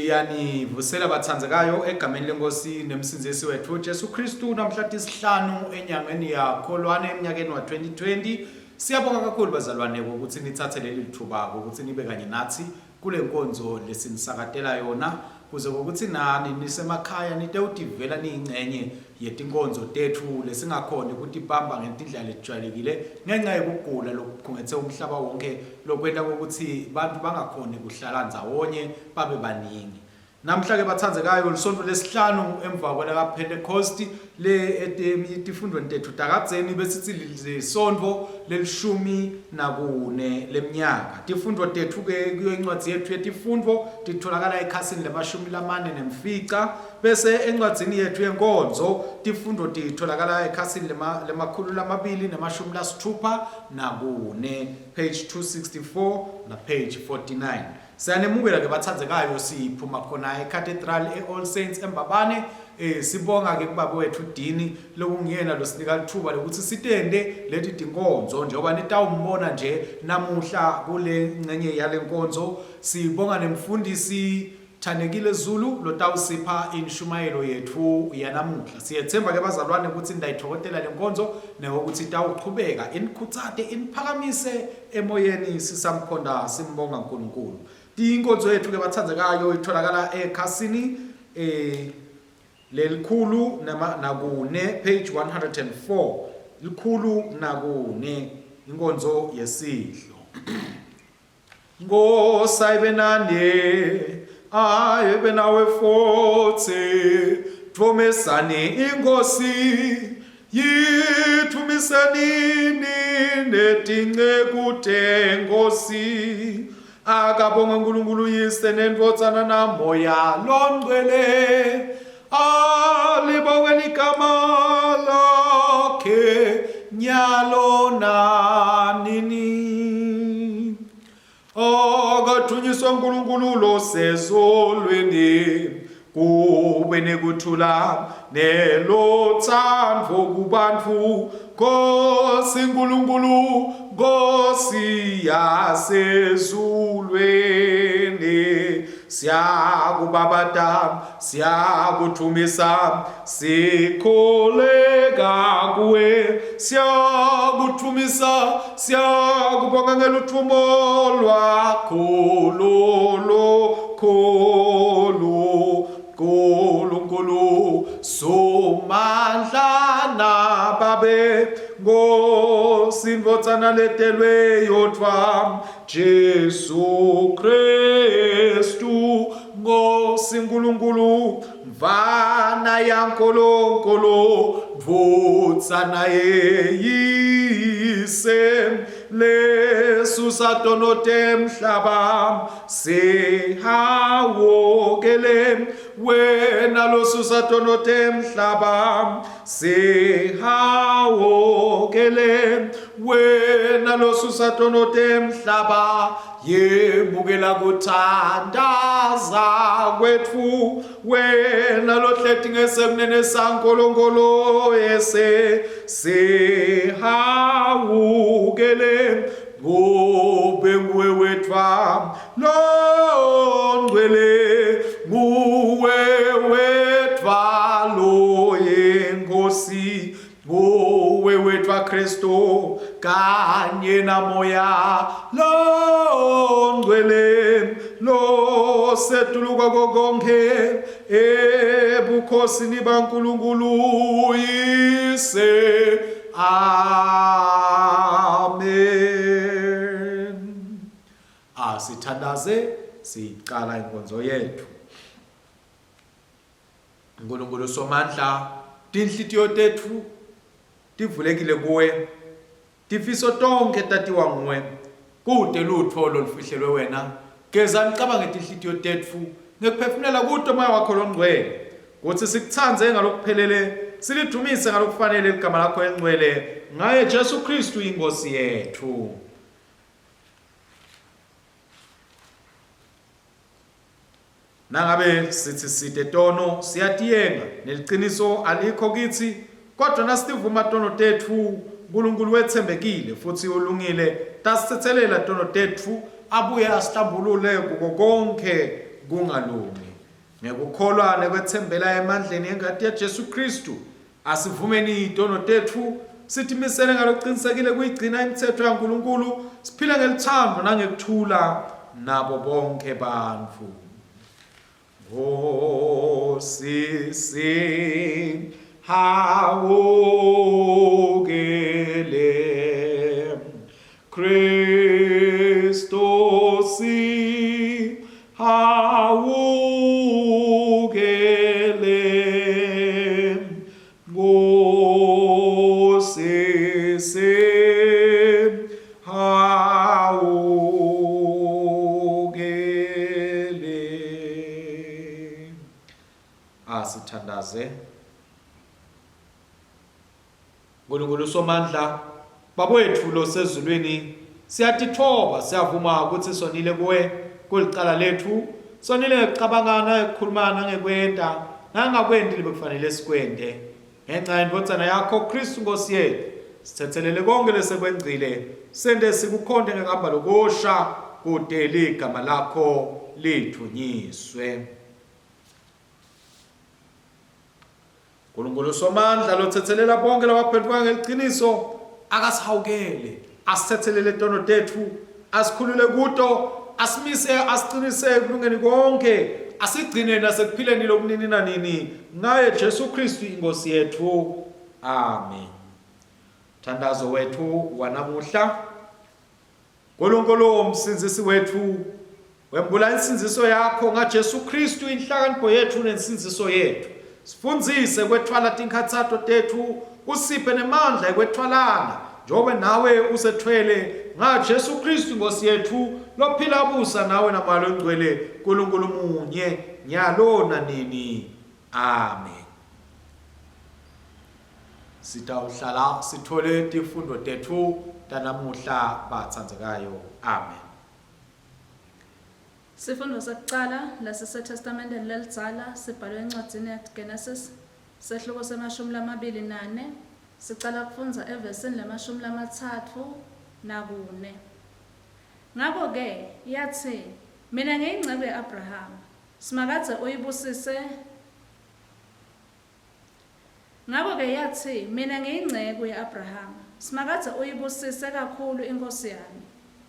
Siyanivusela bathandzekayo egameni lenkosi nemsindzisi wetfu Jesu Kristu namhla tisihlanu enyangeni yaKholwane emnyakeni wa-2020. Siyabonga kakhulu bazalwane ukuthi nithathe leli lithuba ukuthi nibe kanye nathi kule nkonzo lesinisakatela yona kuze kokuthi nani nisemakhaya nitewutivela niyingcenye yetinkonzo tetfu lesingakhoni kutibamba ngetindlela letijwayelekile ngenca yekugula lokukhungethe umhlaba wonke lokwenta kokuthi bantfu bangakhoni kuhlala ndzawonye babe baningi. Namhla-ke batsandzekayo lisontfo lesihlanu emva kwelakaPhentekhosti le etifundweni tetfu takadzeni besitsi lisontfo lelishumi nakune lemnyaka. Tifundvo tetfu-ke kuyo incwadzi yetfu yetifundvo titfolakala ekhasini lemashumi lamane nemfica bese encwadzini yetfu yenkonzo tifundvo titfolakala ekhasini lemakhulu lamabili nemashumi lasitfupha nakune page 264 na page 49. Siyanemukela ke bathandzekayo siphuma khona eCathedral eAll Saints eMbabane eh sibonga ke kubaba wethu Dini lokungiyena losinika lithuba lokuthi sitende leti tinkonzo njengoba nitawumbona nje namuhla kule ngcenye yalenkonzo sibonga nemfundisi Thandekile Zulu lotawusipha inshumayelo yetfu yanamuhla. Siyethemba ke bazalwane ukuthi nitayitfokotela lenkonzo newokuthi itawuchubeka inikhutsate iniphakamise emoyeni sisamkhonda simbonga uNkulunkulu. Inkonzo yethu ke bathandzekayo itholakala ekhasini eh lelikhulu nama nakune page 104 likhulu nakune inkonzo yesidlo. Nkosi ayibe nani, ayibe nawe futhi. Dvumisani iNkosi, yidvumisenini netinceku teNkosi. Akabonge uNkulunkulu Yise neNdvodzana naMoya loNgcwele. Alibongwe igama lakhe nyalo nanini. Akadunyiswe uNkulunkulu losezulwini kube nekuthula nelotsandvo kubantfu Nkosi Nkulunkulu Nkosi yasezulwini Siyakubabata, siyakudvumisa, sikholeka kuwe. Siyakudvumisa, siyakubonga ngeludvumo lwakho lolukhulu. Nkulunkulu Somandla naBabe, Nkosi Ndvodzana letelwe yodvwa, Jesu Kristu Nkosi Nkulunkulu Mvana yaNkulunkulu Ndvodzana yeyise lesusa tono temhlaba sihawukele wena losusa tono temhlaba Sihawukele wena losusa tono temhlaba yemukela kuthandaza kwetfu wena lohleti ngesekunene saNkulunkulu yese sihawukele ngobe nguwe wedvwa longcwele nguwe wedvwa loyenkosi nguwe wedvwa Kristu kanye namoya longcwele losetulu kwako konkhe ebukhosini baNkulunkulu Uyise Amen. Asithandaze siqala inkonzo yethu. Nkulunkulu Somandla, tinhlitiyo tetfu tivulekile kuwe. Tifiso tonkhe tatiwa nguwe. Kute lutfo lolufihlelwe wena. Geza imicabango yetinhlitiyo tetfu ngekuphefumulela kuto Moya wakho loNgcwele, kutsi sikutsandze ngalokuphelele, silidvumise ngalokufanele ligama lakho elingcwele, ngaye Jesu Khristu iNkhosi yetfu. Nangabe sitsi site tono, siyatiyenga, neliciniso alikho kitsi. Kodvwa nasitivuma tono tetfu, Nkulunkulu wetsembekile futsi ulungile, tasitsetselela tono tetfu, abuye asihlambulule kuko konkhe kungalungi. Ngekukholwa nekwetsembela emandleni engati yaJesu Khristu, asivumeni itono tetfu, sitimisele ngalokucinisekile kuyigcina imitsetfo yaNkulunkulu, siphile ngelutsandvo nangekuthula nabo bonkhe bantfu. Nkosi sihawukele, Kristu sihawukele, Nkosi sihawukele. Asithandaze. Nkulunkulu Somandla, Baba wetfu losezulwini, siyatitfoba, siyavuma kutsi sonile kuwe kulicala letfu, sonile ngekucabanga nangekukhuluma nangekwenta nangakwenti lebekufanele sikwente. Ngenca yeNdvodzana yakho Khristu Nkhosi yetfu, sitsetselele konkhe lesekwengcile, sente sikukhonte ngekuhamba lokusha kute ligama lakho lidvunyiswe. Nkulunkulu Somandla lotsetselela bonke labaphenduka ngeliciniso akasihawukele, asitsetselele tono tetfu, asikhulule kuto, asimise asicinise ekulungeni konke, asigcine nasekuphileni lokunini nanini ngaye Jesu Kristu iNkosi yetfu. Amen. Thandazo wethu wanamuhla. Nkulunkulu umsindzisi wetfu wembula insindziso yakho ngaJesu Kristu inhlakanipho yetfu nensindziso yetfu. Sifundzise kwetfwala tinkhatsato tetfu, usiphe nemandla ekwetfwalana njengobe nawe usethwele ngaJesu Kristu Nkosi yetfu lophila abusa nawe naMoya loNgcwele Nkulunkulu munye nyalo nanini. Amen. Sitawuhlala sithole tifundo tetfu tanamuhla batsandzekayo. Amen. Sifundo sekucala lesiseTestamenteni lelidzala sibhalwe encwadzini yaGenesis, sehluko semashumi 24, sicala kufundza evesini lemashumi 34. Ngako-ke yatsi, Mina ngiyinceku ya-Abrahama. Simakadze uyibusise. Ngako-ke yatsi, Mine ngiyinceku ya-Abrahama. Simakadze uyibusise kakhulu inkhosi yami.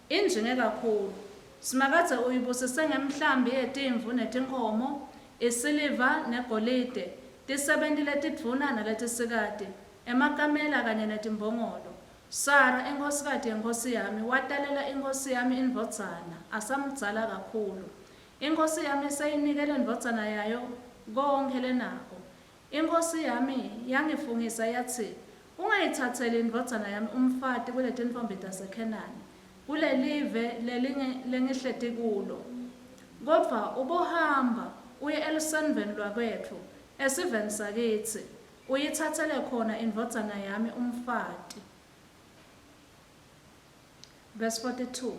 Injinge kakhulu. Simakadze uyibusise ngemihlambi yetimvu netinkhomo, isiliva negolide, tisebenti letidvuna naletisikati, emakamela kanye netimbongolo. Sara, inkhosikati yenkhosi yami, watalela inkhosi yami indvodzana, asamdzala kakhulu. Inkhosi yami seyinike lendvodzana yayo konkhe lenako. Inkhosi yami yangifungisa yatsi, Ungayitsatseli indvodzana yami umfati kuletintfombi taseKhenani, kulelive lengihleti kulo. Kodvwa ubohamba uye elusendvweni lwakwetfu, esiveni sakitsi, uyitsatsele khona indvodzana yami umfati. Verse 42.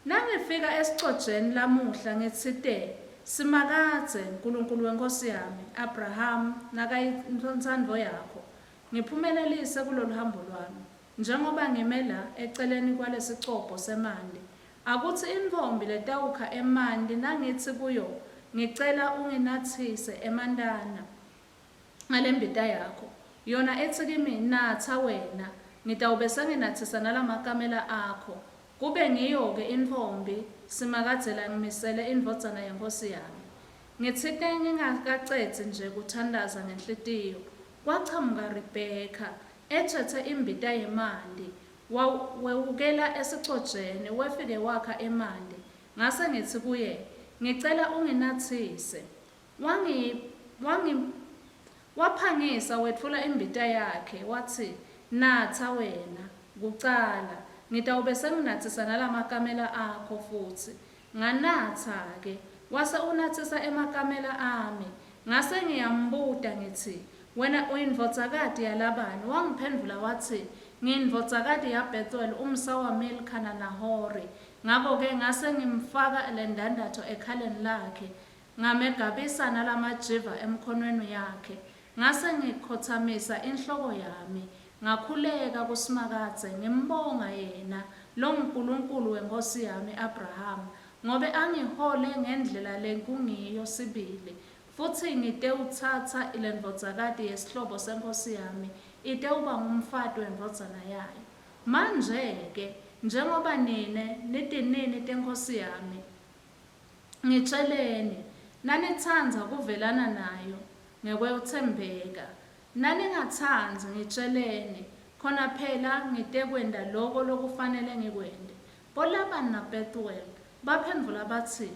Nangifika esicojeni lamuhla ngitsite, Simakadze, Nkulunkulu wenkhosi yami, Abrahama, naka intsandvo yakho, ngiphumelelise kuloluhambo lwami. Njengoba ngime la eceleni kwalesicobho semanti, akutsi intfombi letawukha emanti nangitsi kuyo, Ngicela unginatsise emantana ngalembita yakho, yona itsi kimi, Natsa wena, ngitawube senginatsisa nalamakamela akho, Kube ngiyo-ke intfombi Simakadze langimisele indvodzana yenkhosi yami. Ngitsite ngingakacedzi nje kuthandaza ngenhlitiyo, kwachamuka Rebheka, etsetse imbita yemanti, wewukela esicojeni, wefike wakha emanti. Ngase ngitsi kuye, Ngicela unginatsise. Wangi, wangi, waphangisa wetfula imbita yakhe, watsi, Natsa wena, kucala, ngitawube senginatsisa nalamakamela akho futsi. Nganatsa-ke, wase unatsisa emakamela ami. Ngase ngiyambuta ngitsi, Wena uyindvodzakati yaLabani? Wangiphendvula watsi, Ngiyindvodzakati yaBhethuweli, umsa waMilkha naNahori. Ngako-ke ngase ngimfaka lendandatho ekhaleni lakhe, Ngamegabisa nalamajiva emkhonweni yakhe, ngase ngikhotsamisa inhloko yami, ngakhuleka kuSimakadze, ngimbonga yena, longuNkulunkulu wenkhosi yami Abrahama. ngobe angihole ngendlela lekungiyo sibili, futsi ngitewutsatsa lendvodzakati yesihlobo senkhosi yami itewuba ngumfati wendvodzana yayo. Manje-ke, njengoba nine nitinini tenkhosi yami, ngitjeleni, nanitsandza kuvelana nayo ngekwetsembeka, naningatsandzi, ngitjeleni, khona phela ngitekwenta loko lokufanele ngikwente. BoLabani naBhethuweli baphendvula batsi,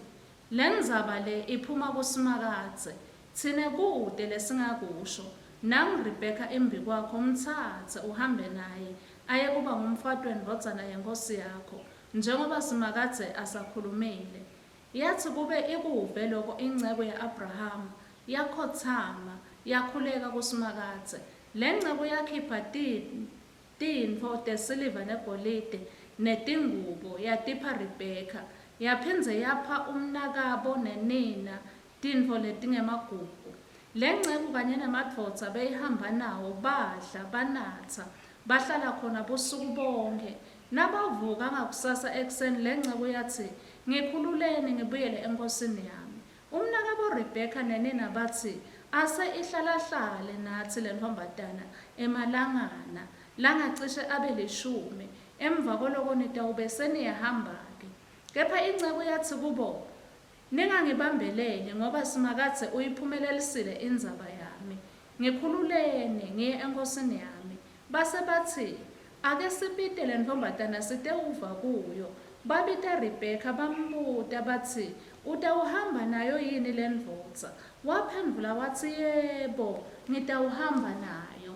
Lendzaba le iphuma kuSimakadze, tsine kute lesingakusho. Nangu Rebheka embikwakho, mtsatse uhambe naye, ayekuba ngumfati wendvodzana yenkhosi yakho, njengoba Simakadze asakhulumile. Yatsi kube ikuve loko inceku ya-Abrahama, yakhotsama, yakhuleka kuSimakadze. Lenceku yakhipha tintfo tesiliva negolide, netingubo, yatipha Rebheka. Yaphindze yapha umnakabo nenina tintfo letingemagugu. Lenceku kanye nemadvodza beyihamba nawo badla, banatsa, bahlala khona busuku bonkhe. Nabavuka ngakusasa ekuseni, lenceku yatsi, Ngikhululeni ngibuyele enkhosini yami. Umnakabo Rebheka nenina batsi, Ase ihlalahlale natsi lentfombatana emalangana langacishe abe lishumi, emvakwaloko nitawube seniyahamba-ke. Kepha inceku yatsi kubo, Ningangibambeleli, ngoba Simakadze uyiphumelelisile indzaba yami. Ngikhululeni, ngiye enkhosini yami. Base batsi, Ake sibite lentfombatana sitewuva kuyo. Babita Rebheka bambuta batsi, Utawuhamba nayo yini lendvodza? Waphendvula watsi, Yebo, ngitawuhamba nayo.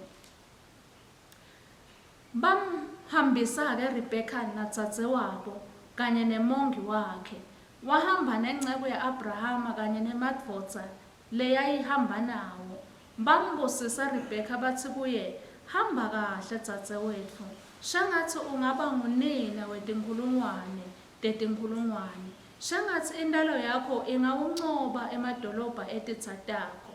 Bamhambisa-ke Rebheka nadzadzewabo kanye nemongi wakhe. Wahamba nenceku ya-Abrahama kanye nemadvodza leyayihamba nawo. Bambusisa Rebheka batsi kuye, Hamba kahle, dzadzewetfu, shengatsi ungaba ngunina wetinkhulungwane tetinkhulungwane, shengatsi intalo yakho ingawuncoba emadolobha etitsa takho.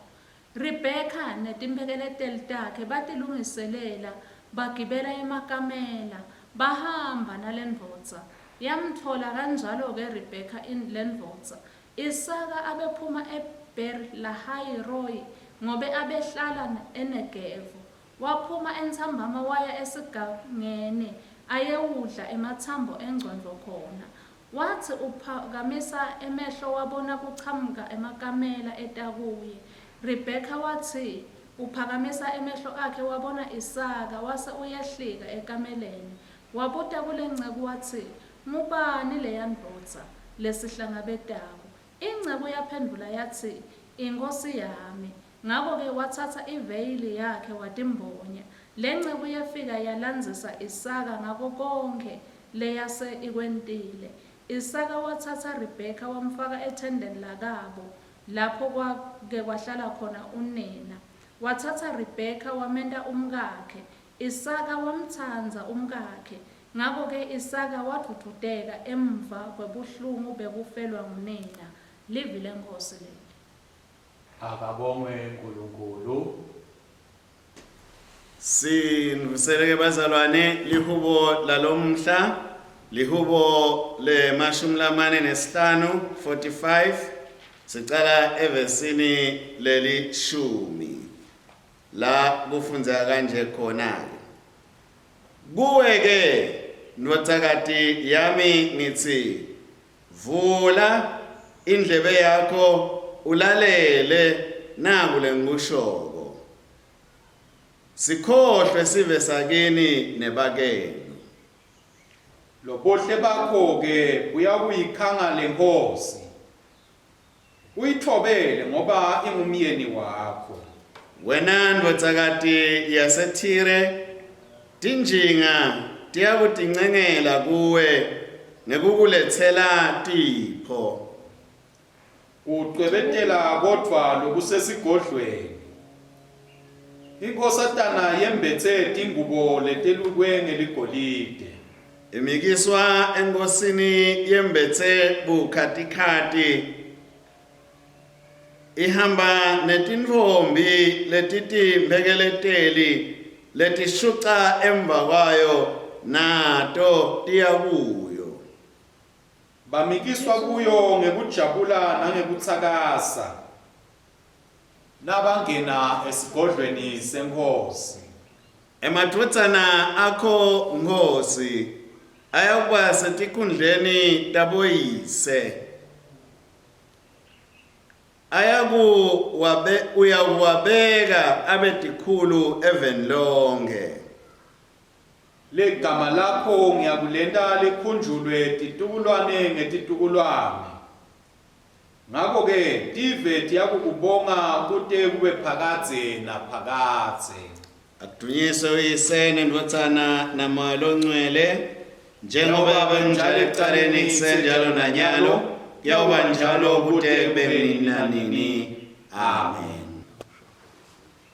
Rebheka netimphekeleteli takhe batilungiselela bagibela emakamela, bahamba nalendvodza. Yamtfola kanjalo-ke Rebheka lendvodza. Isaka abephuma eBheri-lahayi-royi, ngobe abehlala eNegevu. Waphuma entsambama waya esigangeni ayewudla ematsambo engcondvo khona. Watsi uphakamisa emehlo wabona kuchamuka emakamela eta kuye. Rebheka watsi uphakamisa emehlo akhe wabona Isaka, wase uyehlika ekameleni. Wabuta kulenceku watsi, Ngubani leya ndvodza lesihlangabetako? Inceku yaphendvula yatsi, Inkhosi yami. Ngako-ke watsatsa iveyili yakhe watimbonya. Lenceku yefika yalandzisa Isaka ngako konkhe leyase ikwentile. Isaka watsatsa Rebheka wamfaka ethendeni lakabo, lapho kwake kwahlala khona unina. Watsatsa Rebheka wamenta umkakhe. Isaka wamtsandza umkakhe, ngako-ke Isaka wadvudvuteka emva kwebuhlungu bekufelwa ngunina. Livi leNkhosi leli. Akabongwe Nkulunkulu. Sinivuseleke bazalwane lihubo lalomhla lihubo lemashumi lamane nesihlanu 45 sicala evesini lelishumi La kufundzeka kanje khona-ke. Kuwe-ke, ndvodzakati yami ngitsi, vula indlebe yakho ulalele naku lengikushoko. Sikhohlwe sive sakini nebakenu. Lobuhle bakho-ke buyakuyikhanga lenkhosi. Uyitfobele ngoba ingumyeni wakho. Wena ndvodzakati yaseThire, tinjinga tiyakutincengela kuwe ngekukuletsela tipho. Kucwebetela kodvwa lokusesigodlweni. Inkhosatana yembetse tingubo letelukwe ngeligolide. Imikiswa enkhosini yembetse bukhatikhati, ihamba netintfombi letitimphekeleteli letishuca emva kwayo nato tiya kuyo. Bamikiswa kuyo ngekujabula nangekutsakasa. Nabangena esigodlweni senkhosi. Emadvodzana akho Nkhosi ayakuba setikhundleni taboyise. Ayakuwabe uyawabeka abe tikhulu eveni lonkhe. Ligama lakho ngiyakulenta likhunjulwe titukulwane ngetitukulwane. Ngako-ke tive tiyakukubonga kute kube phakadze naphakadze. Akudunyiswe uYise neNdvodzana naMoya loNgcwele, njengoba benjalo ekucaleni kusenjalo nanyalo, kuyawuba njalo kute kube nini nanini. Amen.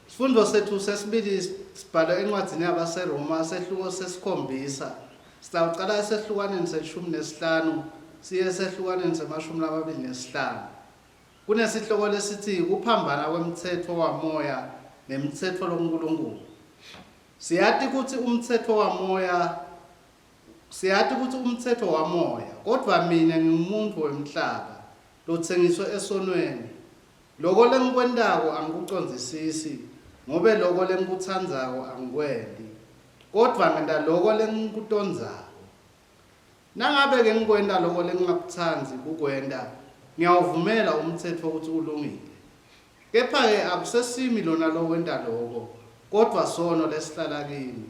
Sifundo sethu sesibili sibhalwe encwadzini yabaseRoma sehluko sesikhombisa. Sitawucala esehlukwaneni seshumi nesihlanu siye esehlukwaneni semashumi lamabili nesihlanu. Kunesihloko lesitsi kuphambana kwemtsetfo wamoya nemtsetfo lokuNkulunkulu. Siyati kutsi umtsetfo wamoya Siyati kutsi umtsetfo wamoya, kodvwa mine ngingumuntfu wemhlaba, lotsengiswe esonweni. Loko lengikwentako angikucondzisisi, ngobe loko lengikutsandzako angikwenti, kodvwa ngenta loko lengikutondzako. Nangabe-ke ngikwenta loko lengingakutsandzi kukwenta, ngiyawuvumela umtsetfo kutsi ulungile. Kepha-ke akusesimi lona lowenta loko, kodvwa sono lesihlala kimi.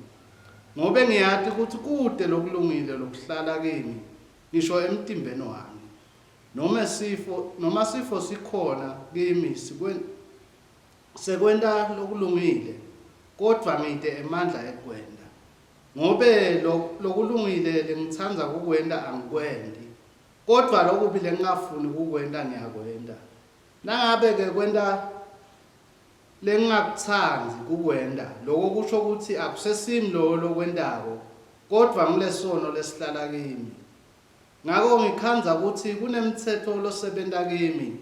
Ngobe ngiyati kutsi kute lokulungile lokuhlala kimi, ngisho emtimbeni wami. Nome sifo, noma sifo sikhona kimi sekwenta lokulungile, kodvwa ngite emandla ekukwenta. Ngobe lokulungile lengitsandza kukwenta angikwenti, kodvwa lokubi lengingafuni kukwenta ngiyakwenta. Nangabe-ke kwenta lengingakutsandzi kukwenta, loko kusho kutsi akusesimi lowo lokwentako, kodvwa ngulesono lesihlala kimi. Ngako ngikhandza kutsi kunemtsetfo losebenta kimi,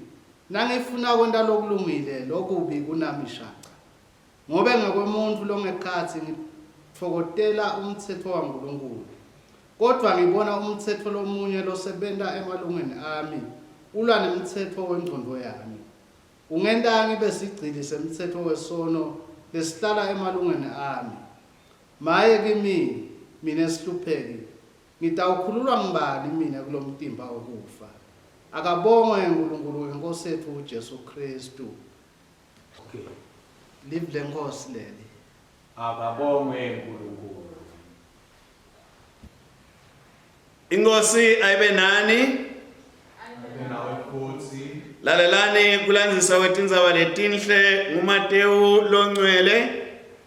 nangifuna kwenta lokulungile, lokubi kunami shaca. Ngobe ngekwemuntfu longekhatsi ngitfokotela umtsetfo waNkulunkulu, kodvwa ngibona umtsetfo lomunye losebenta emalungeni ami ulwa nemtsetfo wengcondvo yami. Ungenta ngibe sigcili semtsetfo wesono lesihlala emalungeni ami. Maye kimi, mine sihlupheki! Ngitawukhululwa ngubani mine kulomtimba wekufa? Akabongwe Nkulunkulu ngeNkhosi yetfu Jesu Khristu. Okay. Livi leNkhosi leli. Akabongwe Nkulunkulu. Inkosi ayibe nani. Abe nawe futhi. Lalelani kulandzisa kwetindzaba letinhle nguMatewu longcwele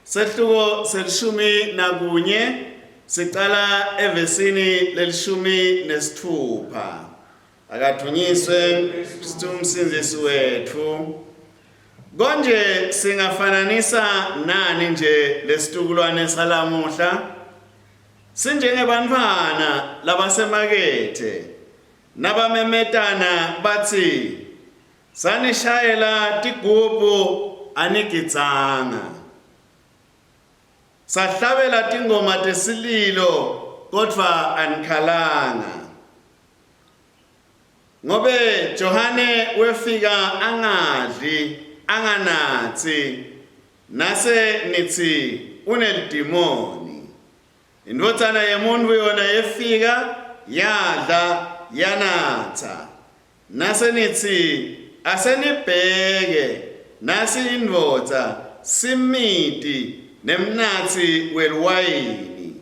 sehluko selishumi nakunye sicala evesini lelishumi nesitfupha. Akadvunyiswe Kristu umsindzisi wetfu. Konje singafananisa nani nje lesitukulwane salamuhla? Sinjengebantfwana labasemakethe nabamemetana batsi sanishayela tigubhu anigidzanga. Sahlabela tingoma tesililo kodvwa anikhalanga. Ngobe Johane wefika angadli, anganatsi, nase nitsi unelidimoni. Indvodzana yemuntfu yona yefika yadla yanatsa. Nase nitsi asenibheke nasi indvodza simiti nemnatsi weliwayini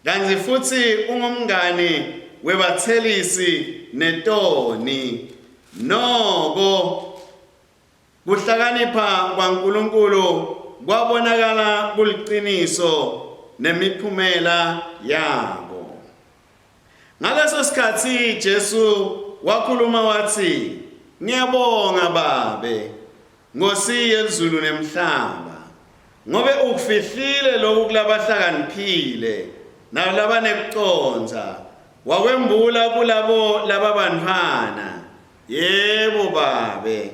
kantsi futsi ungumngani webatselisi netoni. Noko Kuhlakanipha kwaNkulunkulu kwabonakala kuliciniso nemiphumela yako. Ngaleso sikhatsi Jesu wakhuluma watsi, Ngiyabonga Babe, Nkhosi yezulu nemhlaba, ngobe ukufihlile loku kulabahlakaniphile nalabanekucondza, wakwembula kulabo lababantfwana. Yebo Babe,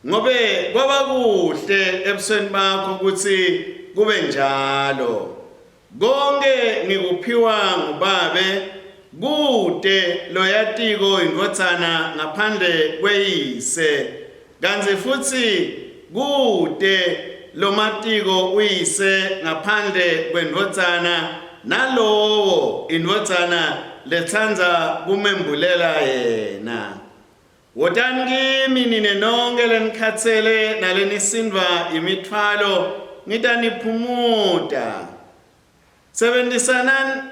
ngobe kwaba kuhle ebusweni bakho kutsi kube njalo. Konke ngikuphiwa nguBabe, Kute loyatiko iNdvodzana ngaphandle kweYise, kantsi futsi kute lomatiko uYise ngaphandle kweNdvodzana nalowo iNdvodzana letsandza kumembulela yena. Wotani kimi nine nonkhe lenikhatsele nalenisindvwa yimitfwalo, ngitaniphumuta. Sebentisana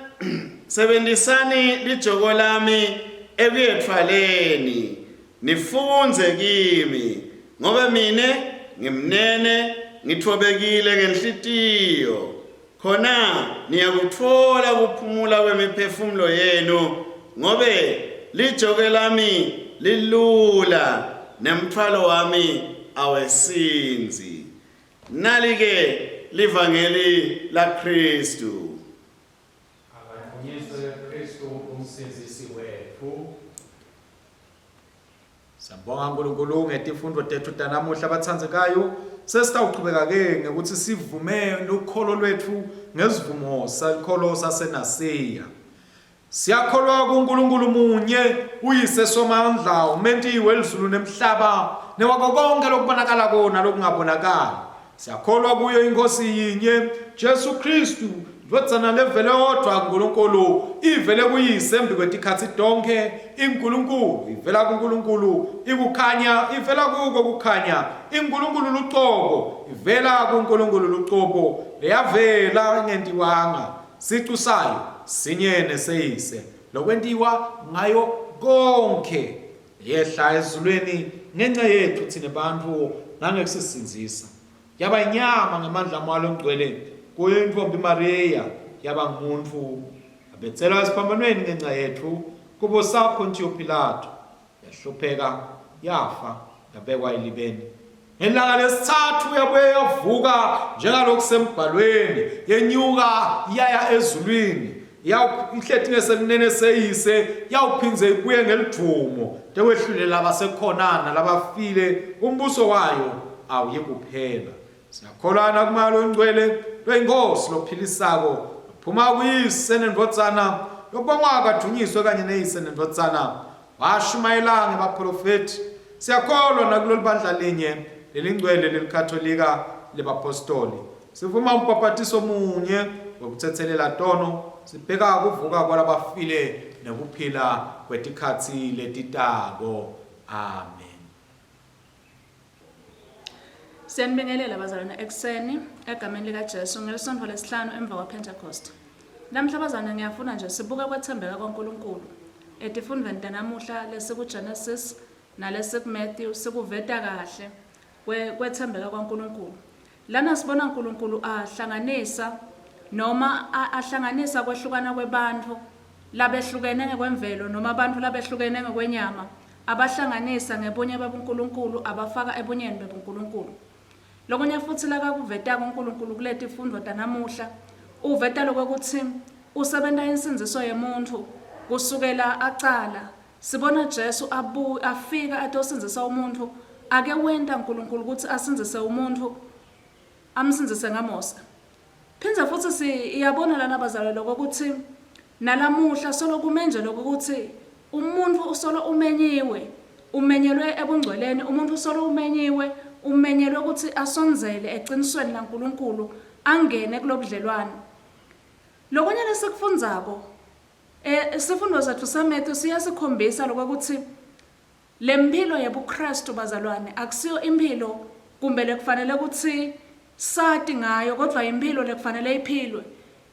Sebentisani lijoko lami ekuyetfwaleni, nifundze kimi, ngobe mine ngimnene ngitfobekile ngenhlitiyo, khona niyakutfola kuphumula kwemiphefumulo yenu, ngobe lijoke lami lilula nemtfwalo wami awesindzi. Nali-ke livangeli laKhristu. Akadunyiswe Kristu umsindzisi wetfu. Siyambonga uNkulunkulu ngetifundo tethu tanamuhla bathandzekayo. Sesitawuchubeka ke ngekuthi sivume lukholo lwetfu ngesivumo sakholo saseNasiya. Siyakholwa kuNkulunkulu munye, uYise Somandla, umenti welizulu nemhlaba, newako konke lokubonakalako nalokungabonakali. Siyakholwa kuyo iNkhosi yinye, Jesu Khristu, Ndvodzana levele yodvwa kuNkulunkulu, ivele kuYise embikwetikhatsi tonkhe, inguNkulunkulu, ivela kuNkulunkulu, ikukhanya, ivela kuko kukhanya, inguNkulunkulu lucobo, ivela kuNkulunkulu lucobo, leyavela ingentiwanga, Sicu sayo sinye neseyise, lokwentiwa ngayo konkhe. Yehla ezulwini ngenca yetfu tsine bantfu nangekusisindzisa. Yaba yinyama ngemandla aMoya Longcwele kuyo intfombi Mariya, yaba ngumuntfu. Yabetselwa esiphambanweni ngenca yetfu kubusa Pontiyo Pilato. Yahlupheka, yafa, yabekwa elibeni. Ngelanga lesithathu yabuye yavuka njengalokusembhalweni, yenyuka yaya ezulwini. Ihleti ngesekunene seyise, yawuphindze ibuye ngelidvumo tekwehlulela abasekhona nalabafile, umbuso wayo awuyikuphela. Siyakholwa nakuMoya loNgcwele loyiNkhosi lophilisako, lophuma kuYise neNdvodzana, lobongwa kadvunyiswe kanye neYise neNdvodzana, washumayela ngebaprofethi. Siyakholwa nakulolu bandla linye lelingcwele lelikatholika lebapostoli. Sivuma umbhabhatiso munye wekuthethelela tono, sibheka kuvuka kwalabafile nekuphila kwetikhatsi letitako. Amen. Siyanibingelela bazalwane ekuseni egameni likaJesu ngelisonto lesihlanu emva kwaPentecost. Namhla bazalwane ngiyafuna nje sibuke kwethembeka kwaNkulunkulu etifundweni tanamuhla lesikuGenesis nalesikuMatthew sikuveta kahle kwethembeka kwaNkulunkulu. Lana sibona uNkulunkulu ahlanganisa noma ahlanganisa kwehlukana kwebantfu labehlukene ngekwemvelo noma abantu labehlukene ngekwenyama abahlanganisa ngebunye babuNkulunkulu abafaka ebunyeni bebuNkulunkulu. Lokunye futsi lakakuvetako uNkulunkulu kuletifundvo tanamuhla uveta lokwekutsi usebenta insindziso yemuntfu kusukela acala. Sibona Jesu abu afika atosindzisa umuntfu ake wenta Nkulunkulu kutsi asindzise umuntfu amsindzise ngaMose. Phindze futsi siyabona lana bazalwane lokho kutsi nalamuhla solo kume nje lokho kutsi umuntfu usolo umenyiwe umenyelwe ebungcweleni umuntfu usolo umenyiwe umenyelwe kutsi asondzele ecinisweni laNkulunkulu angene kulobudlelwane. Lokunye lesikufundzako E, sifundo setfu saMatthew siyasikhombisa lokwekutsi lemphilo yebuKristu bazalwane akusiyo imphilo kumbe lekufanele kutsi sati ngayo kodvwa imphilo lekufanele iphilwe.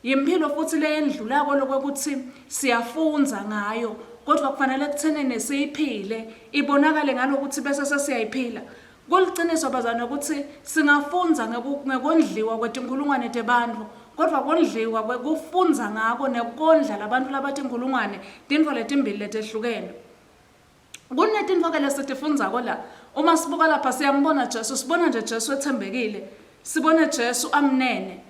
Yimphilo futsi leyendlulako lokwekutsi siyafundza ngayo kodvwa kufanele kutsenini siyiphile ibonakale ngalokutsi bese sesiyayiphila. Kuliciniso bazalwane kutsi singafundza ngekondliwa kwetinkhulungwane tebantfu, kodvwa kondliwa kwekufundza ngako nekondla labantfu labatinkhulungwane tintfo letimbili letehlukene. Kunetintfo-ke lesitifundzako la. Uma sibuka lapha siyambona Jesu, sibona nje Jesu etsembekile, sibone Jesu amnene.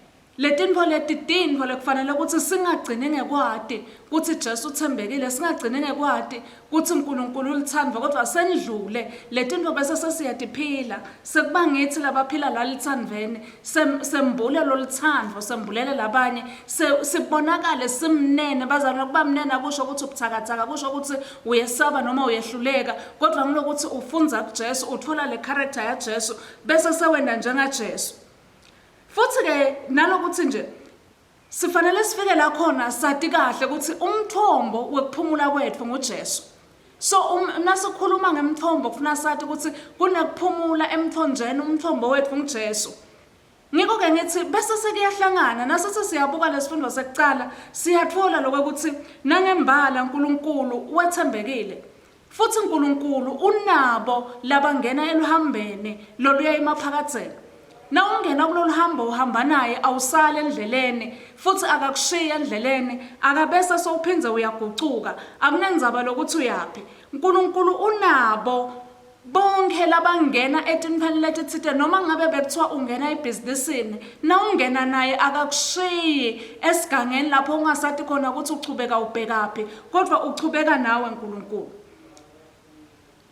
Letintfo leti tintfo lekufanele kutsi singagcini ngekwati kutsi Jesu utsembekile, singagcini ngekwati kutsi Nkulunkulu ulitsandvo, kodvwa sendlule letintfo bese sesiyatiphila. Sekuba ngitsi labaphila la litsandvweni, sem, sembule lolutsandvo, sembulele labanye, se, sibonakale simnene. Bazalwane, kuba mnene akusho kutsi ubutsakatsaka, kusho kutsi uyesaba noma uyehluleka, kodvwa ngulokutsi ufundza kuJesu, utfola le character yaJesu, bese sewenta njengaJesu. Futsi-ke nalokuthi nje sifanele sifike la khona sati kahle ukuthi umthombo wekuphumula kwetfu nguJesu. So um, nasikhuluma ngemthombo kufuna sati ukuthi kunekuphumula emthonjeni, umthombo wetfu nguJesu. Ngiko-ke ngithi bese sekuyahlangana nasithi siyabuka lesifundo sekucala siyatfola lokho ukuthi nangembala uNkulunkulu wethembekile. Futsi Nkulunkulu unabo labangena eluhambeni loluya emaphakadzeni. Nawungena kuloluhambo uhamba naye awusali endleleni futsi akakushiyi endleleni akabese sowuphindze uyagucuka akunendzaba lokutsi uyaphi. Nkulunkulu unabo bonkhe labangena etintfweni letitsite noma ngabe bekuthiwa ungena ebhizinisini nawungena naye akakushiyi esigangeni lapho ungasati khona kutsi uchubeka ubhekaphi Kodvwa uchubeka nawe Nkulunkulu.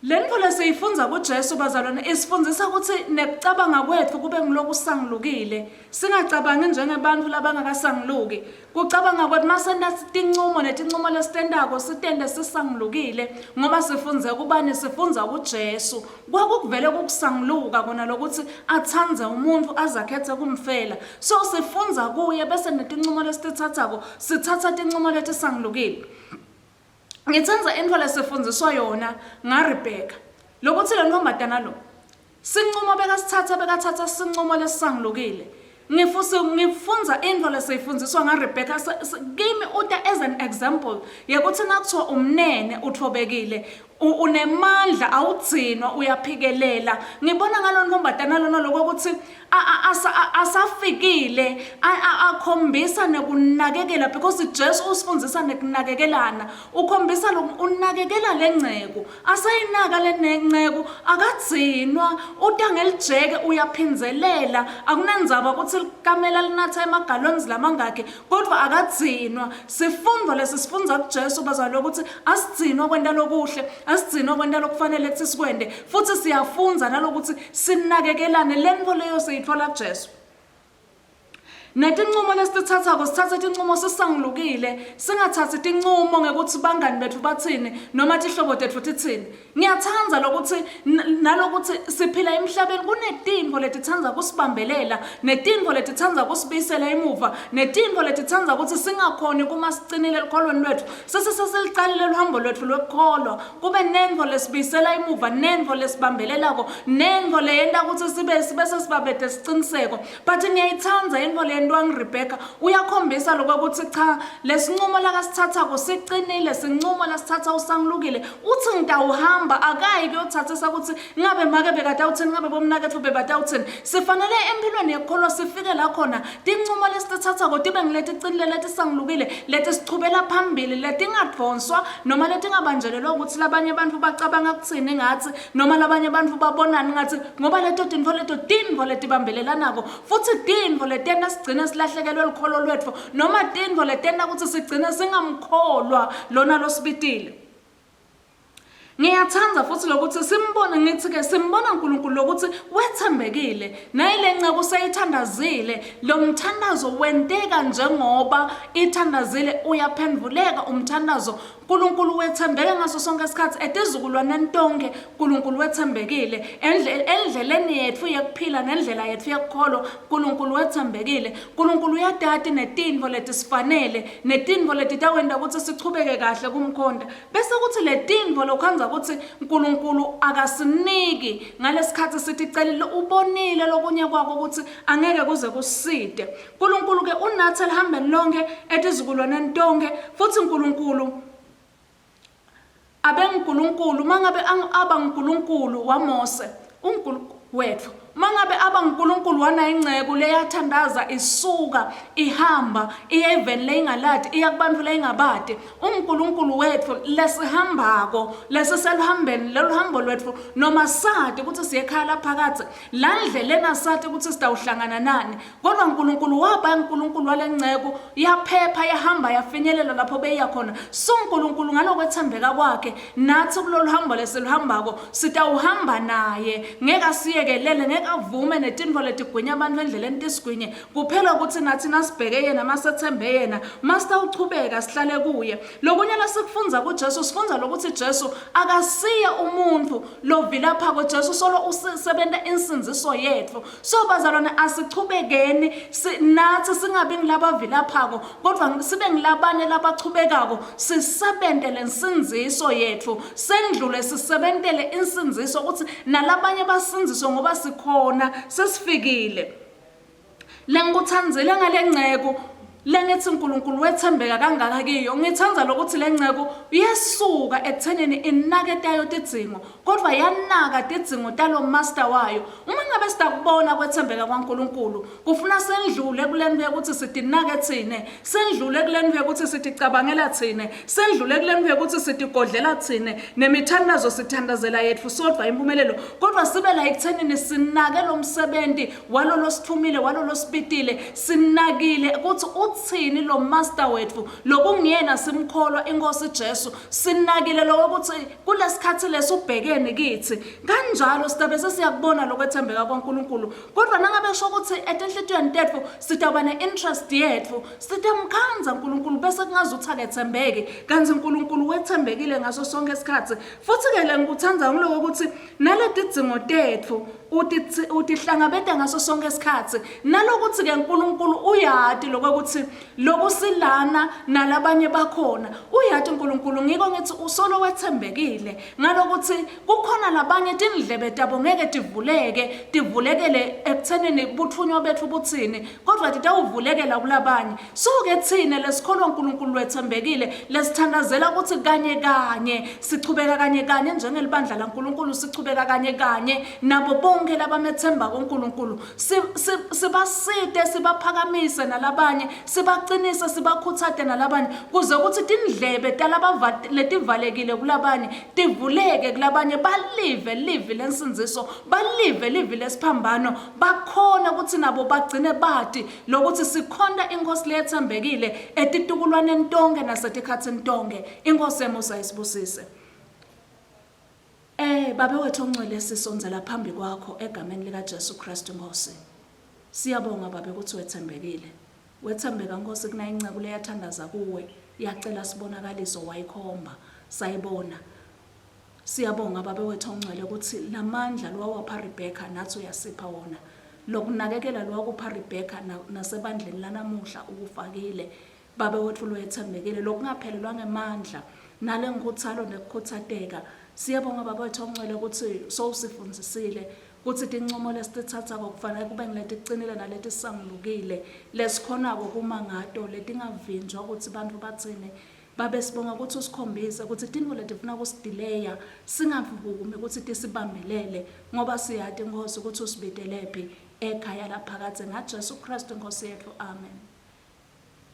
Lentfo lesiyifundza kuJesu bazalwane isifundzisa kutsi nekucabanga kwetfu kube ngulokusangulukile, singacabangi njengebantfu labangakasanguluki. Kucabanga kwetfu masenta tincumo netincumo lesitentako sitente sisangulukile ngoba sifundze kubani? Sifundza kuJesu. Kwakukuvele kukusanguluka kona lokutsi atsandze umuntfu aze akhetse kumfela. So sifundza kuye bese netincumo lesititsatsako sitsatsa tincumo letisangulukile. Ngitsandza intfo lesifundziswa yona ngaRebheka. Lokutsi lo ntombazana lo sincumo bekasitsatsa bekatsatsa sincumo lesisangulukile. Ngifusi ngifundza intfo lesiyifundziswa ngaRebheka kimi uta as an example yekutsi nakuthiwa umnene utfobekile unemandla awugcinwa uyaphikelela ngibona ngalo ntombazana lona lokho ukuthi asafikile akhombisa nekunakekela because Jesu usifundzisa nekunakekelana ukhombisa lokhu unakekela lengceku asayinaka lenceku akagcinwa uta ngelijeke uyaphindzelela akunandzaba ukuthi likamela linatha emagalons lamangakhi Kodvwa akadzinwa. Sifundvo lesisifundza kuJesu bazalwane ukuthi asidzinwa kwenta lokuhle, asidzinwa kwenta lokufanele kutsi sikwente, futsi siyafundza nalokuthi sinakekelane. Lentfo leyo siyitfola kuJesu. Netincumo lesititsatsako sitsatse tincumo sisangulukile, singatsatsi tincumo ngekutsi bangani betfu batsini noma tihlobo tetfu titsini. Ngiyatsandza lokutsi nalokuthi siphila emhlabeni kunetintfo letitsandza kusibambelela, netintfo letitsandza kusibuyisela emuva, netintfo letitsandza kutsi singakhoni kuma sicinile elukholweni lwetfu. Sese sesilicalile luhambo lwetfu lwekukholwa, kube nentfo lesibuyisela emuva, nentfo lesibambelelako, nentfo leyenta kutsi sibe sibese sibabete siciniseko. But ngiyayitsandza intfo leyentiwa nguRebecca. Uyakhombisa lokwekutsi cha, lesincumo lakasitsatsako sicinile, sincumo lasitsatsa usangulukile. Utsi ngitawuhamba, akayi kuyotsatsisa kutsi ngabe make bekatawutsini, ngabe bomnaketfu bebatawutsini. Sifanele emphilweni yekukholwa sifike la khona tincumo lesititsatsako tibe nguleticinile, letisangulukile, letisichubela phambili, letingadvonswa noma letingabanjelelwa kutsi labanye bantfu bacabanga kutsini ngatsi noma labanye bantfu babonani ngatsi ngoba leto tintfo leto tintfo letibambelelanako futsi tintfo letenta sigcine silahlekelwe lukholo lwetfu noma tintfo letenta kutsi sigcine singamkholwa lona losibitile. Ngiyatsandza futsi lokuthi simbone ngithi-ke simbona uNkulunkulu lokuthi wethembekile nayile nceku seyithandazile lo mthandazo wenteka njengoba ithandazile uyaphendvuleka umthandazo Nkulunkulu wetsembeke ngaso sonke isikhathi etizukulwaneni tonke Nkulunkulu wetsembekile endleleni yetfu yekuphila nendlela yetfu yekukholwa Nkulunkulu wetsembekile Nkulunkulu uyatati netintfo letisifanele netintfo letitawenta kutsi sichubeke kahle kumkhonta bese kuthi letintfo lokhandza kutsi Nkulunkulu akasiniki ngalesikhathi siticelile ubonile lokunye kwako kutsi angeke kuze kusite Nkulunkulu ke unathi elihambeni lonke etizukulwaneni tonke futhi Nkulunkulu abenguNkulunkulu mangabe aba nguNkulunkulu waMose uNkulunkulu wethu. Mangabe aba nguNkulunkulu wana ingceku leyathandaza isuka ihamba iya eveni leyingalati iya kubantfu leyingabati unguNkulunkulu wetfu lesihambako lesiseluhambeni loluhambo lwetfu noma sati kutsi siye ekhaya laphakadze la ndleleni asati kutsi sitawuhlangana nani kodwa uNkulunkulu waba uNkulunkulu walenceku yaphepha yahamba yafinyelela lapho beyiya khona so uNkulunkulu ngalokwethembeka kwakhe Nathi kulolu hambo lesiluhambako sitawuhamba naye, ngeke asiyekelele, ngeke avume netintfo letigwinya abantu endleleni tisigwinye. Kuphela ukuthi nathi nasibheke yena, masethembe yena, masitawuchubeka sihlale kuye. Lokunye lesikufundza kuJesu, sifundza lokuthi Jesu akasiye umuntfu lovilaphako. Jesu solo usebenta insindziso yetfu. So bazalwane asichubekeni si, nathi singabi ngilabavilaphako kodwa sibe ngilabanye labachubekako sisebente lensindziso yetfu sendlule sisebentele insindziso ukuthi nalabanye basindziswe ngoba sikhona sesifikile. Lengikutsandzile ngalenceku lengithi uNkulunkulu wethembeka kangaka kiyo ngithanda lokuthi lenceku yesuka ekuthenini inake tayo tidzingo kodwa yanaka tidzingo talo master wayo. Uma ngabe sitakubona kwethembeka kwaNkulunkulu, kufuna sendlule kulento yokuthi sitinake thine, sendlule kulento yokuthi siticabangela thine, sendlule kulento yokuthi sitigodlela thine, nemithandazo sithandazela yetfu sodvwa impumelelo, kodwa sibe la ekuthenini sinake lo msebenzi walolo sithumile, walolo sibitile, sinakile ukuthi uthini lo master wetfu lokungiyena simkholwa inkosi Jesu, sinakile lokho ukuthi Kulesikhathi lesi ubhekene kithi. Kanjalo sitabe sesiyakubona lokwethembeka kwaNkulunkulu. Kodwa nangabe sho ukuthi etinhlitiyweni tetfu sitawuba ne-interest yetfu, sitamkhandza uNkulunkulu bese kungazuthi akethembeki. Kanti uNkulunkulu wethembekile ngaso sonke isikhathi. Futhi-ke lengikuthanda ngiloko ukuthi naletidzingo tetfu utihlangabeta ngaso sonke isikhathi. Nalokuthi-ke uNkulunkulu uyati lokuthi Lokusilana nalabanye bakhona. Uyati uNkulunkulu ngiko ngithi usolo wethembekile ngalokuthi kukhona labanye tindlebe tabo ngeke tivuleke tivulekele ekuthenini buthunywa bethu buthini kodwa titawuvulekela kulabanye. So ke thina lesikholwa uNkulunkulu wethembekile lesithandazela ukuthi kanye kanye sichubeka kanye kanye njengelibandla laNkulunkulu sichubeka kanye kanye nabo bonke labamethembako uNkulunkulu sibasite sibaphakamise nalabanye sibaqinise sibakhuthate nalabanye kuze ukuthi tindlebe talaba letivalekile kulabanye tivuleke kulabanye balive livi lensindziso balive livi lesiphambano bakhona ukuthi nabo bagcine bati lokuthi sikhonta inkosi leyethembekile etitukulwaneni tonke nasetikhatsini tonke inkosi yemusa isibusise. Eh Babe wethu ongcwele sisondzela phambi kwakho egameni lika Jesu Kristu Nkosi. Siyabonga Babe ukuthi wethembekile. Wethembeka Nkosi kuna inceku leyathandaza kuwe yacela sibonakaliso wayikhomba sayibona. Siyabonga Babe wethu ongcwele ukuthi lamandla lowawapha Rebecca nathi uyasipha wona. Lokunakekela lowakupha Rebecca nasebandleni lanamuhla ukufakile. Babe wetfu loyetsembekile, lokungaphelelwa ngemandla, nalenkhutsalo nekukhutsatekka. Siyabonga Babe wetfu oNgcwele kutsi sowusifundzisile kutsi tincumo lesititsatsako kufanele kube nguleticinile naletisangulukile, lesikhonako kuma ngato, letingavinjwa kutsi bantfu batsini. Babe, sibonga kutsi usikhombise kutsi tintfo letifuna kusidileya singavumi kutsi tisibambelele, ngoba siyati, Nkhosi, kutsi usibitelephi ekhaya laphakadze ngaJesu Khristu iNkhosi yetfu. Amen.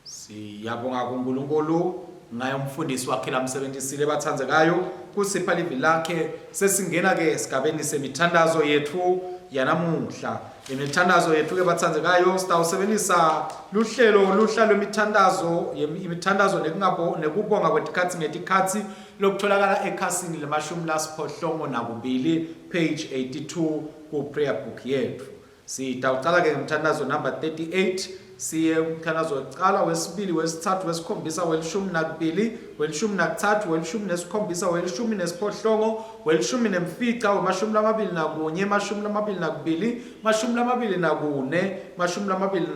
Siyabonga kuNkulunkulu ngaye umfundisi wakhe lamsebentisile bathandzekayo kusipha livi lakhe. Sesingena ke esigabeni semithandazo yethu yanamuhla. Imithandazo yethu ke bathandzekayo sitawusebenzisa luhlelo luhla lwemithandazo imithandazo nekungabo nekubonga kwetikhatsi ngetikhatsi lokutholakala ekhasini lemashumi lasiphohlongo nakubili page 82 ku prayer book yethu. Sitawucala ke ngemthandazo number 38 siye umthandazo wekucala wesibili wesithathu wesikhombisa welishumi nakubili welishumi nakuthathu welishumi nesikhombisa welishumi nesiphohlongo welishumi nemfica wemashumi lamabili nakunye emashumi lamabili nakubili mashumi lamabili nakune mashumi lamabili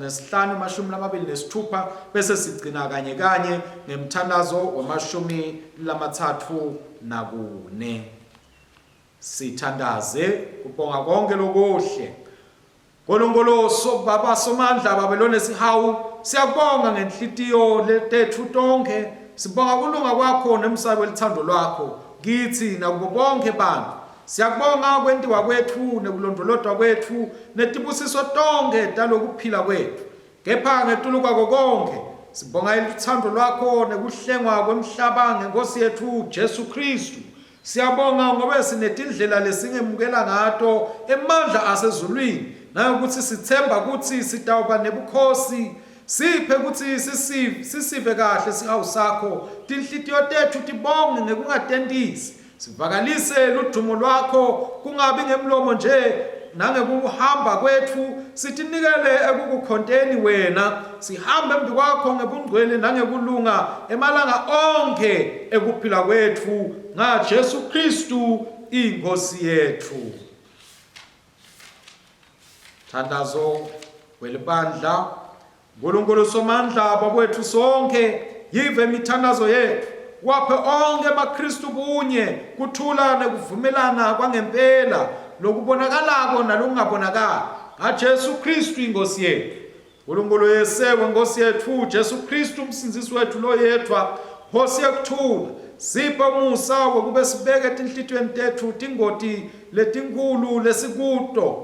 nesihlanu mashumi lamabili nesithupha bese sigcina kanye kanye ngemthandazo wemashumi lamathathu nakune. Sithandaze kubonga konke lokuhle. Nkulunkulu so baba somandla babe lonesihawu siyakubonga ngenhlitiyo letethu tonke sibonga kulunga kwakho nemsako welithando lwakho kithi nakubo bonke bantu. Siyakubonga kwentiwa kwetfu nekulondvolotwa kwetfu netibusiso tonkhe talokuphila kwetfu. Kepha ngetulu kwako konkhe, sibonga ilutsandvo lwakho nekuhlengwa kwemhlaba ngeNkhosi yetfu Jesu Khristu. Siyabonga ngobe sinetindlela lesingemukela ngato emandla asezulwini nangekutsi sitsemba kutsi sitawuba nebukhosi. Siphe kutsi sisive kahle sihawu sakho, tinhlitiyo tetfu tibonge ngekungatentisi. Sivakalise ludumo lwakho kungabi ngemlomo nje nangekuhamba kwetfu sitinikele ekukukhonteni wena sihambe embikwakho ngebungcwele nangekulunga emalanga onkhe ekuphila kwetfu ngaJesu Kristu iNkhosi yetfu. Thandazo welibandla Nkulunkulu Somandla bakwethu sonke yive imithandazo yethu waphe onke emaKristu bunye kuthula nekuvumelana kwangempela lokubonakalako nalokungabonakali ngaJesu Kristu inkosi yethu Nkulunkulu yesewe Nkosi yethu Jesu Kristu umsindzisi wethu loyedvwa Nkosi yekuthula siphe umusa wekube sibeke etinhlitiyweni tetfu tingoti letinkhulu lesikuto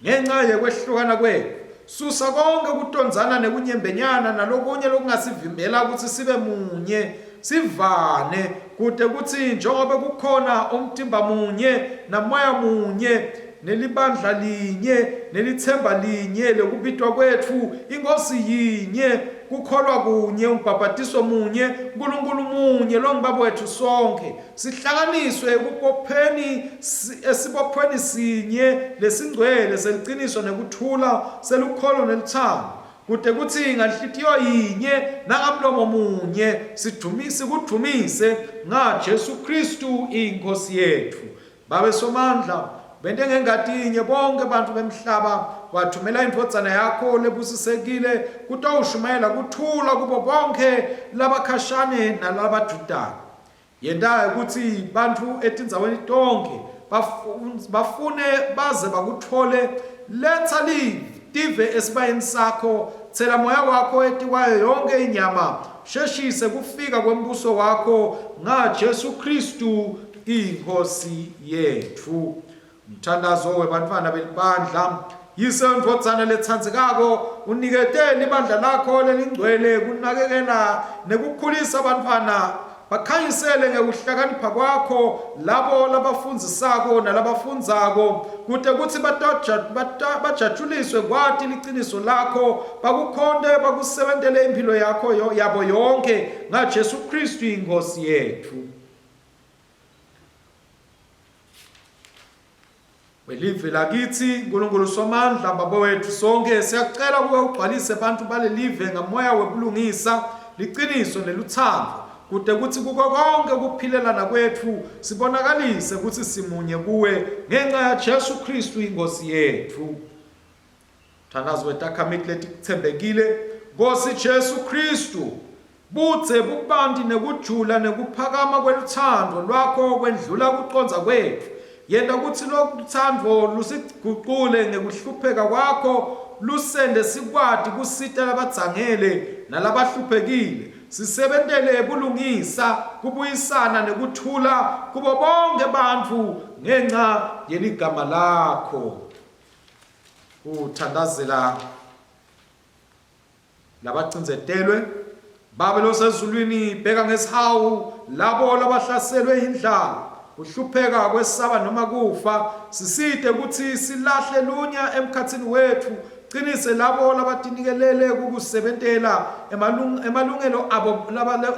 Ngenca yekwehlukana kwetfu, susa konkhe kutondzana nekunyembenyana nalokunye lokungasivimbela kutsi sibe munye, sivane, kute kutsi njengobe kukhona umtimba munye, naMoya munye, nelibandla linye, nelitsemba linye lekubitwa kwetfu, iNkhosi yinye, kukholwa kunye, umbhabhatiso munye, Nkulunkulu munye longuBabe wetfu sonkhe, Sihlanganiswe ekubopheni esibophweni sinye lesingcwele seliciniso nekuthula, selukholo nelutsandvo, kute kutsi nganhlitiyo yinye nangamlomo munye sidvumise sikudvumise ngaJesu Khristu iNkhosi yetfu. Babe Somandla, bente ngengati yinye bonkhe bantfu bemhlaba, wathumela indvodzana yakho lebusisekile kutawushumayela kuthula kubo bonkhe labakhashane nalabadvutane. Yenta kutsi bantfu etindzaweni tonkhe bafune baze bakutfole. Letsa live tive esibayeni sakho, tsela moya wakho etikwayo yonkhe inyama, sheshise kufika kwembuso wakho ngaJesu Khristu iNkhosi yetfu. Umthandazo webantfwana belibandla. Yise ndvodzana letsandzekako, unikete libandla lakho lelingcwele kunakekela nekukhulisa bantfwana. Bakhanyisele ngekuhlakanipha kwakho labo labafundzisako nalabafundzako, kute kutsi bajatjuliswe kwati liciniso lakho, bakukhonte bakusebentele imphilo yakho yabo yonkhe ngaJesu Khristu iNkhosi yetfu. Welive lakitsi Nkulunkulu Somandla Baba wetfu sonke siyakucela ukuba ugcwalise bantfu balelive ngamoya webulungisa liciniso nelutsandvo kute kutsi kuko konke kuphilelana kwetfu sibonakalise kutsi simunye kuwe ngenca yaJesu Khristu iNkhosi yetfu. Mthandazo wetakhamiti letitsembekile, Nkosi Jesu Khristu, budze, bubanti nekujula nekuphakama kwelutsandvo lwakho kwendlula kucondza kwetfu. Yenta kutsi lolutsandvo lusigucule ngekuhlupheka kwakho lusente sikwati kusita labadzangele nalabahluphekile, sisebentele bulungisa, kubuyisana nekuthula kubo bonkhe bantfu ngenca yeligama lakho. Kuthandazela labacindzetelwe. Babe losezulwini, bheka ngesihawu labo labahlaselwe yindlala, kuhlupheka, kwesaba noma kufa. Sisite kutsi silahle lunya emkhatsini wetfu, cinise labo labatinikelele kukusebentela emalungelo abo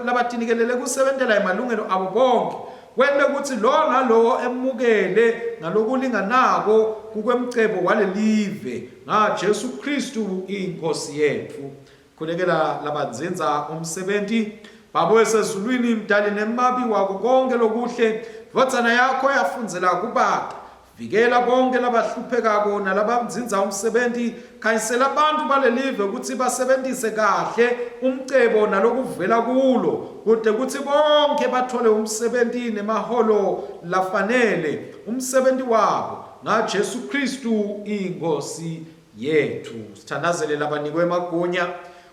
labatinikelele kusebentela emalungelo abo bonkhe. Kwente kutsi lowo nalowo emukele ngalokulinganako kukwemcebo walelive, ngaJesu Khristu iNkhosi yetfu. Khulekela labadzindza umsebenti. Baba wesezulwini, Mdali nemabi wako konkhe lokuhle, Ndvodzana yakho yafundzela kubata. Vikela bonkhe labahluphekako nalabamdzindza umsebenti. Khanyisela bantfu balelive kutsi basebentise kahle umcebo nalokuvela kulo, kute kutsi bonkhe batfole umsebenti nemaholo lafanele umsebenti wabo, ngaJesu Khristu iNkhosi yetfu. Sithandazele labanikwe emagunya.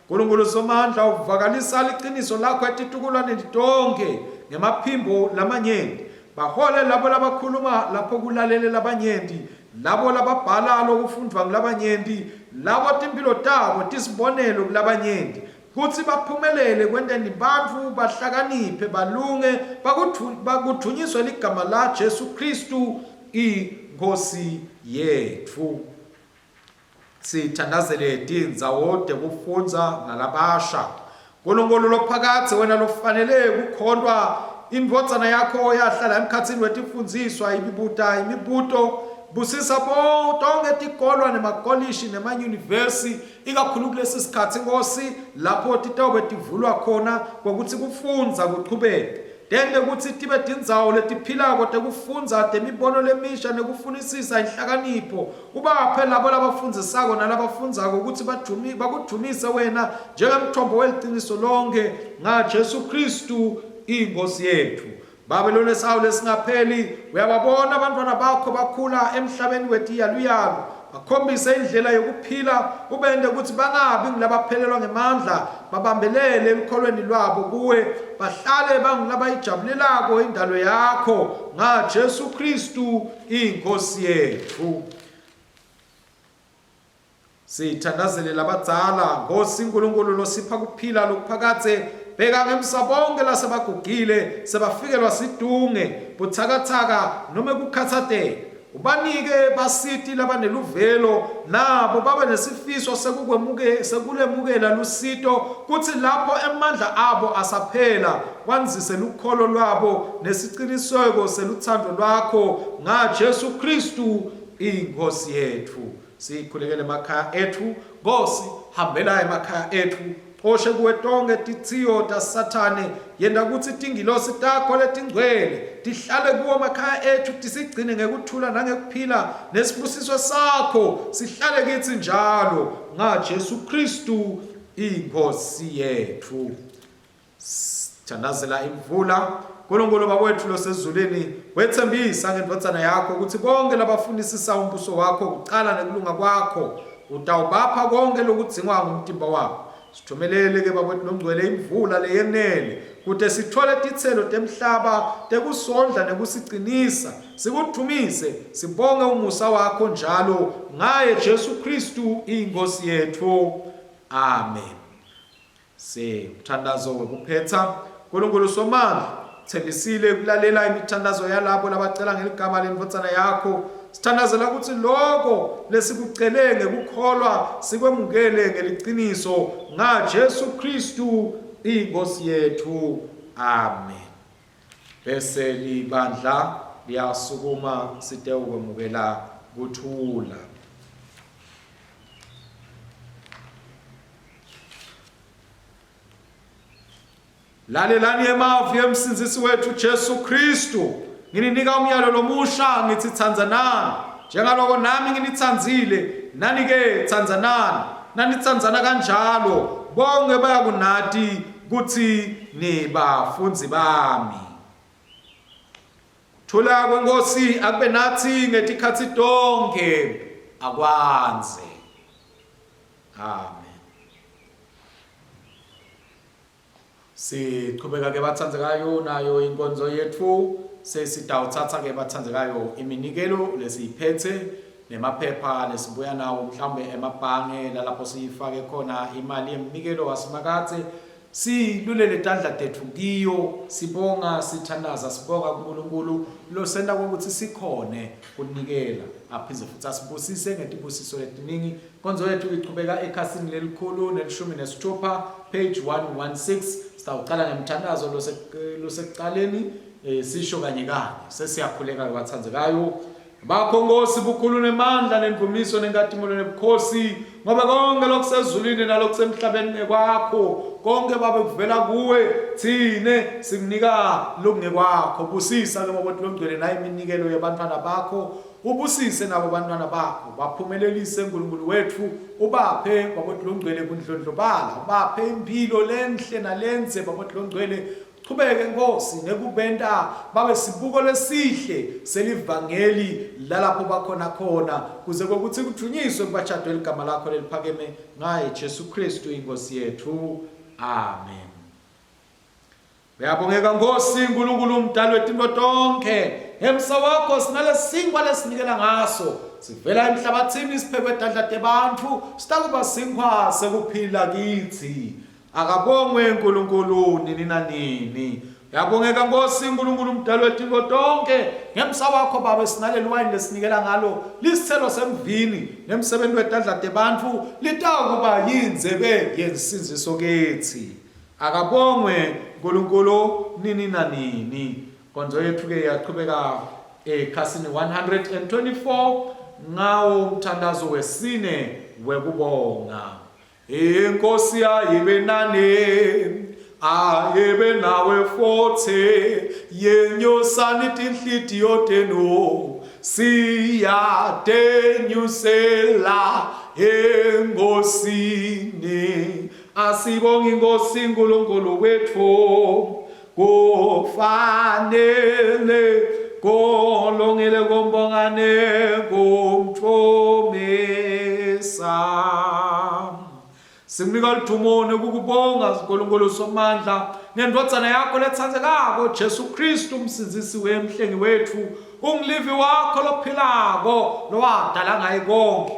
Nkulunkulu Somandla, uvakalisa liciniso lakho etitukulwaneni tonkhe ngemaphimbo lamanyenti. Bahole labo labakhuluma lapho kulalele labanyenti, labo lababhala lokufundvwa ngulabanyenti, labo timphilo tabo tisibonelo kulabanyenti, kutsi baphumelele kwenteni bantfu bahlakaniphe, balunge, bakudvunyiswe ligama laJesu Khristu iNkhosi yetfu. Sithandazele tindzawo tekufundza nalabasha. Nkulunkulu lophakadze wena lofanele kukhontwa indvodzana yakho yahlala emkhatsini wetifundziswa ibibuta imibuto busisa bo tonkhe tikolwa nemakolishi nemanyunivesi ikakhulu kulesi sikhatsi Nkosi lapho titawube tivulwa khona kwekutsi kufundza kuchubeke Tente kutsi tibe tindzawo letiphilako tekufundza, temibono lemisha nekufunisisa inhlakanipho. Ubaphe labo labafundzisako nalabafundzako kutsi bakudvumise wena njengemtfombo weliciniso lonkhe, ngaJesu Khristu iNkhosi yetfu. Babe lonesawu lesingapheli, uyababona bantfwana bakho bakhula emhlabeni wetiyaluyalu. Bakhombise indlela yekuphila, ubente kutsi bangabi ngulabaphelelwa ngemandla, babambelele elukholweni lwabo kuwe, bahlale bangulabayijabulelako indalo yakho, ngaJesu Khristu iNkhosi yetfu. Sithandazele labadzala, Nkhosi Nkulunkulu losipha kuphila lokuphakadze, bheka ngemsa bonke lasebagugile, sebafikelwa sidunge, butsakatsaka nome kukhatsateka. Ubanike basiti labaneluvelo nabo babe nesifiso sekulemukela lusito kutsi lapho emandla abo asaphela kwandzise lukholo lwabo nesiciniseko selutsandvo lwakho ngaJesu Khristu iNkhosi yetfu. Sikhulekele emakhaya etfu. Nkosi, hambela emakhaya etfu. Coshe kuwe tonkhe titsiyo taSathane. Yenta kutsi tingilosi takho letingcwele tihlale kuwo emakhaya etfu tisigcine ngekuthula nangekuphila nesibusiso sakho sihlale kitsi njalo ngaJesu Khristu iNkhosi yetfu. Sithandazela imvula. Nkulunkulu Baba wetfu losezulwini, wetsembisa ngendvodzana yakho kutsi bonke labafunisisa umbuso wakho kucala nekulunga kwakho utawubapha konke lokudzingwa ngumtimba wabo. Sithumelele ke Baba wetfu longcwele imvula leyenele kute sitfole titselo temhlaba tekusondla nekusicinisa, sikudvumise, sibonge umusa wakho njalo ngaye Jesu Khristu iNkhosi yetfu. Amen. Se umthandazo wekuphetsa. Nkulunkulu Somandla, thembisile ukulalela imithandazo yalabo labacela ngeligama lendvodzana yakho. Sithandazela kutsi loko lesikucele ngekukholwa sikwemukele ngeliciniso ngaJesu Khristu iNkhosi yethu. Amen. Bese libandla liyasukuma sitewukwemukela kuthula. Lalelani emavi emsindzisi wethu Jesu Kristu. Ngininika umyalo lomusha ngithi tsandzanani. Njengaloko nami nginitsandzile, nani-ke tsandzanani. Nanitsandzana kanjalo, bonke bayakunati kutsi nibafundzi bami. Thula kweNkosi akube nathi ngetikhatsi tonkhe akwandze. Amen. Sichubeka ke bathandzekayo nayo inkonzo yetfu sesitawutsatsa ke bathandzekayo iminikelo lesiyiphethe nemaphepha lesibuya nawo mhlawumbe emabhange lalapho siyifake khona imali yemnikelo wasimakadze Silulele tandla tetfu kiyo, sibonga, sithandaza, sibonga kuNkulunkulu losenta kwekutsi sikhone kunikela, aphindze futsi asibusise ngetibusiso letiningi. Inkonzo yetfu ichubeka ekhasini lelikhulu nelishumi nesitfupha, page 116. Sitawucala ngemthandazo losekucaleni, eh, sisho kanye kanye. Sesiyakhuleka-ke batsandzekayo. Bakho Nkosi bukhulu nemandla nendumiso nenkatimulo nebukhosi ngoba konke lokusezulwini nalokusemhlabeni ngekwakho konke babe kuvela kuwe thine sikunika lokungekwakho busisa ke baba longcwele nayo iminikelo yebantfwana bakho ubusise nabo bantwana bakho baphumelelise nkulunkulu wetfu ubaphe baba longcwele kundlondlobala ubaphe imphilo lenhle nalendze baba longcwele Chubeke Nkosi nekubenta babe sibuko lesihle selivangeli lalapho bakhona khona kuze kwekutsi kudvunyiswe kubashadwe ligama lakho leliphakeme ngaye Jesu Kristu iNkhosi yetfu. Amen. Uyabongeka Nkosi uNkulunkulu umdali wetinto tonke. Ngemsa wakho sinalesinkwa lesinikela ngaso. Sivela emhlabathini siphekwe tandla tebantfu, sitakuba sinkhwa sekuphila kithi. Akabongwe uNkulunkulu nini nanini. Uyabongeka Nkosi uNkulunkulu umdali wetinto tonke. Ngemsa wakho Babe sinaleli wayini lesinikela ngalo, lisithelo semvini nemsebenzi wetandla tebantfu litawukuba yindzebe yensindziso kithi. Akabongwe uNkulunkulu nini nanini. Nkonzo yethu ke yaqhubeka ekhasini 124 ngawo umthandazo wesine wekubonga. Inkosi ayibe nani, ayibe nawe futhi, yenyusani tinhlitiyo tenu, siyatenyusela eNkosini. Asibonge iNkosi uNkulunkulu wethu kufanele kulungile kumbonga nekumdumisa. Simnika ludumo nekukubonga uNkulunkulu Somandla ngendvodzana yakho letsandzekako Jesu Kristu umsindzisi wemhlengi wetfu ungulivi wakho lophilako lowadala ngaye konkhe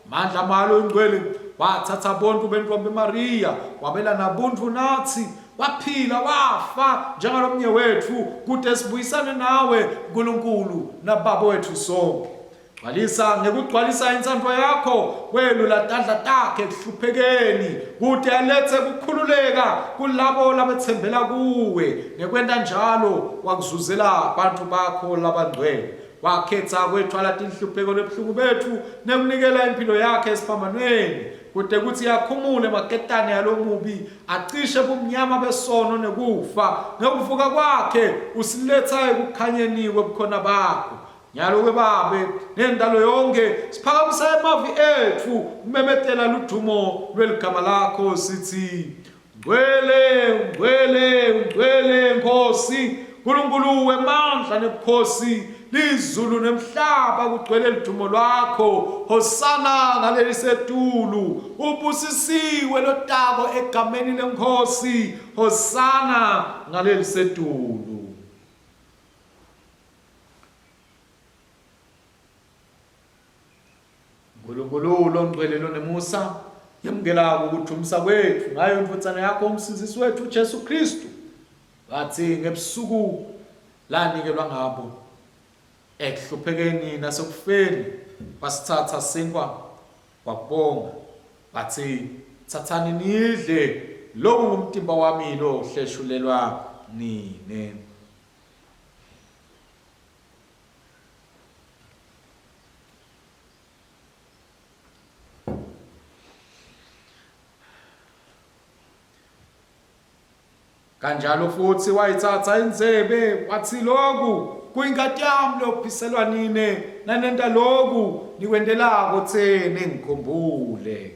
Mandla Moya Loyingcwele watsatsa bontfu bentombi Mariya wabelana buntfu natsi waphila wafa njengalomnye wetfu kute sibuyisane nawe Nkulunkulu naBaba wetfu sonke. Gcwalisa ngekugcwalisa intsandvo yakho welula tandla takhe ekuhluphekeni kute aletse kukhululeka kulabo labetsembela kuwe ngekwenta njalo wakuzuzela bantfu bakho labangcwele. Wakhetsa kwetfwala tinhlupheko nebuhlungu betfu nekunikela imphilo yakhe esiphambanweni kute kutsi akhumule emaketane alomubi acishe bumnyama besono nekufa. Ngekuvuka kwakhe usiletsa ekukhanyeni kwebukhona bakho. Nyalo-ke Babe, nendalo yonkhe siphakamisa emavi etfu kumemetela ludumo lweligama lakho sitsi Ngcwele, ngcwele, ngcwele Nkosi, Nkulunkulu wemandla nebukhosi, lizulu nemhlaba kugcwele ludumo lwakho. Hosana ngalelisetulu, ubusisiwe lotako egameni leNkhosi. Hosana ngalelisetulu. Nkulunkulu longcwele lonemusa, yemukela ukudumisa kwetfu ngayo indvodzana yakho umsindzisi wetfu Jesu Kristu. Wathi ngebusuku lanikelwa ngabo ekuhluphekeni nasekufeni wasithatha sinkwa wakubonga wathi thathani nidle loku ngumtimba wami lohleshulelwa nine. Kanjalo futhi wayithatha indzebe wathi lokhu kuyingati yami lophiselwa nine nanenta lokhu nikwentelako tse ningikhumbule.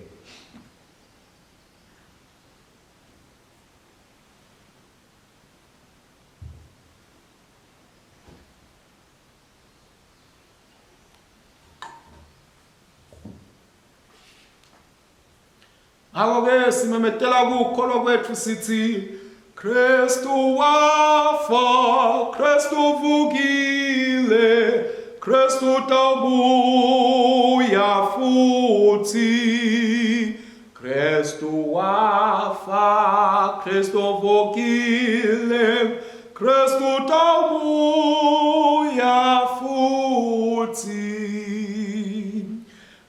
Ngakho-ke simemetela kukholwa kwetfu sithi Kristu wafa, Kristu uvukile, Kristu utawubuya futhi. Kristu wafa, Kristu uvukile, Kristu utawubuya futhi.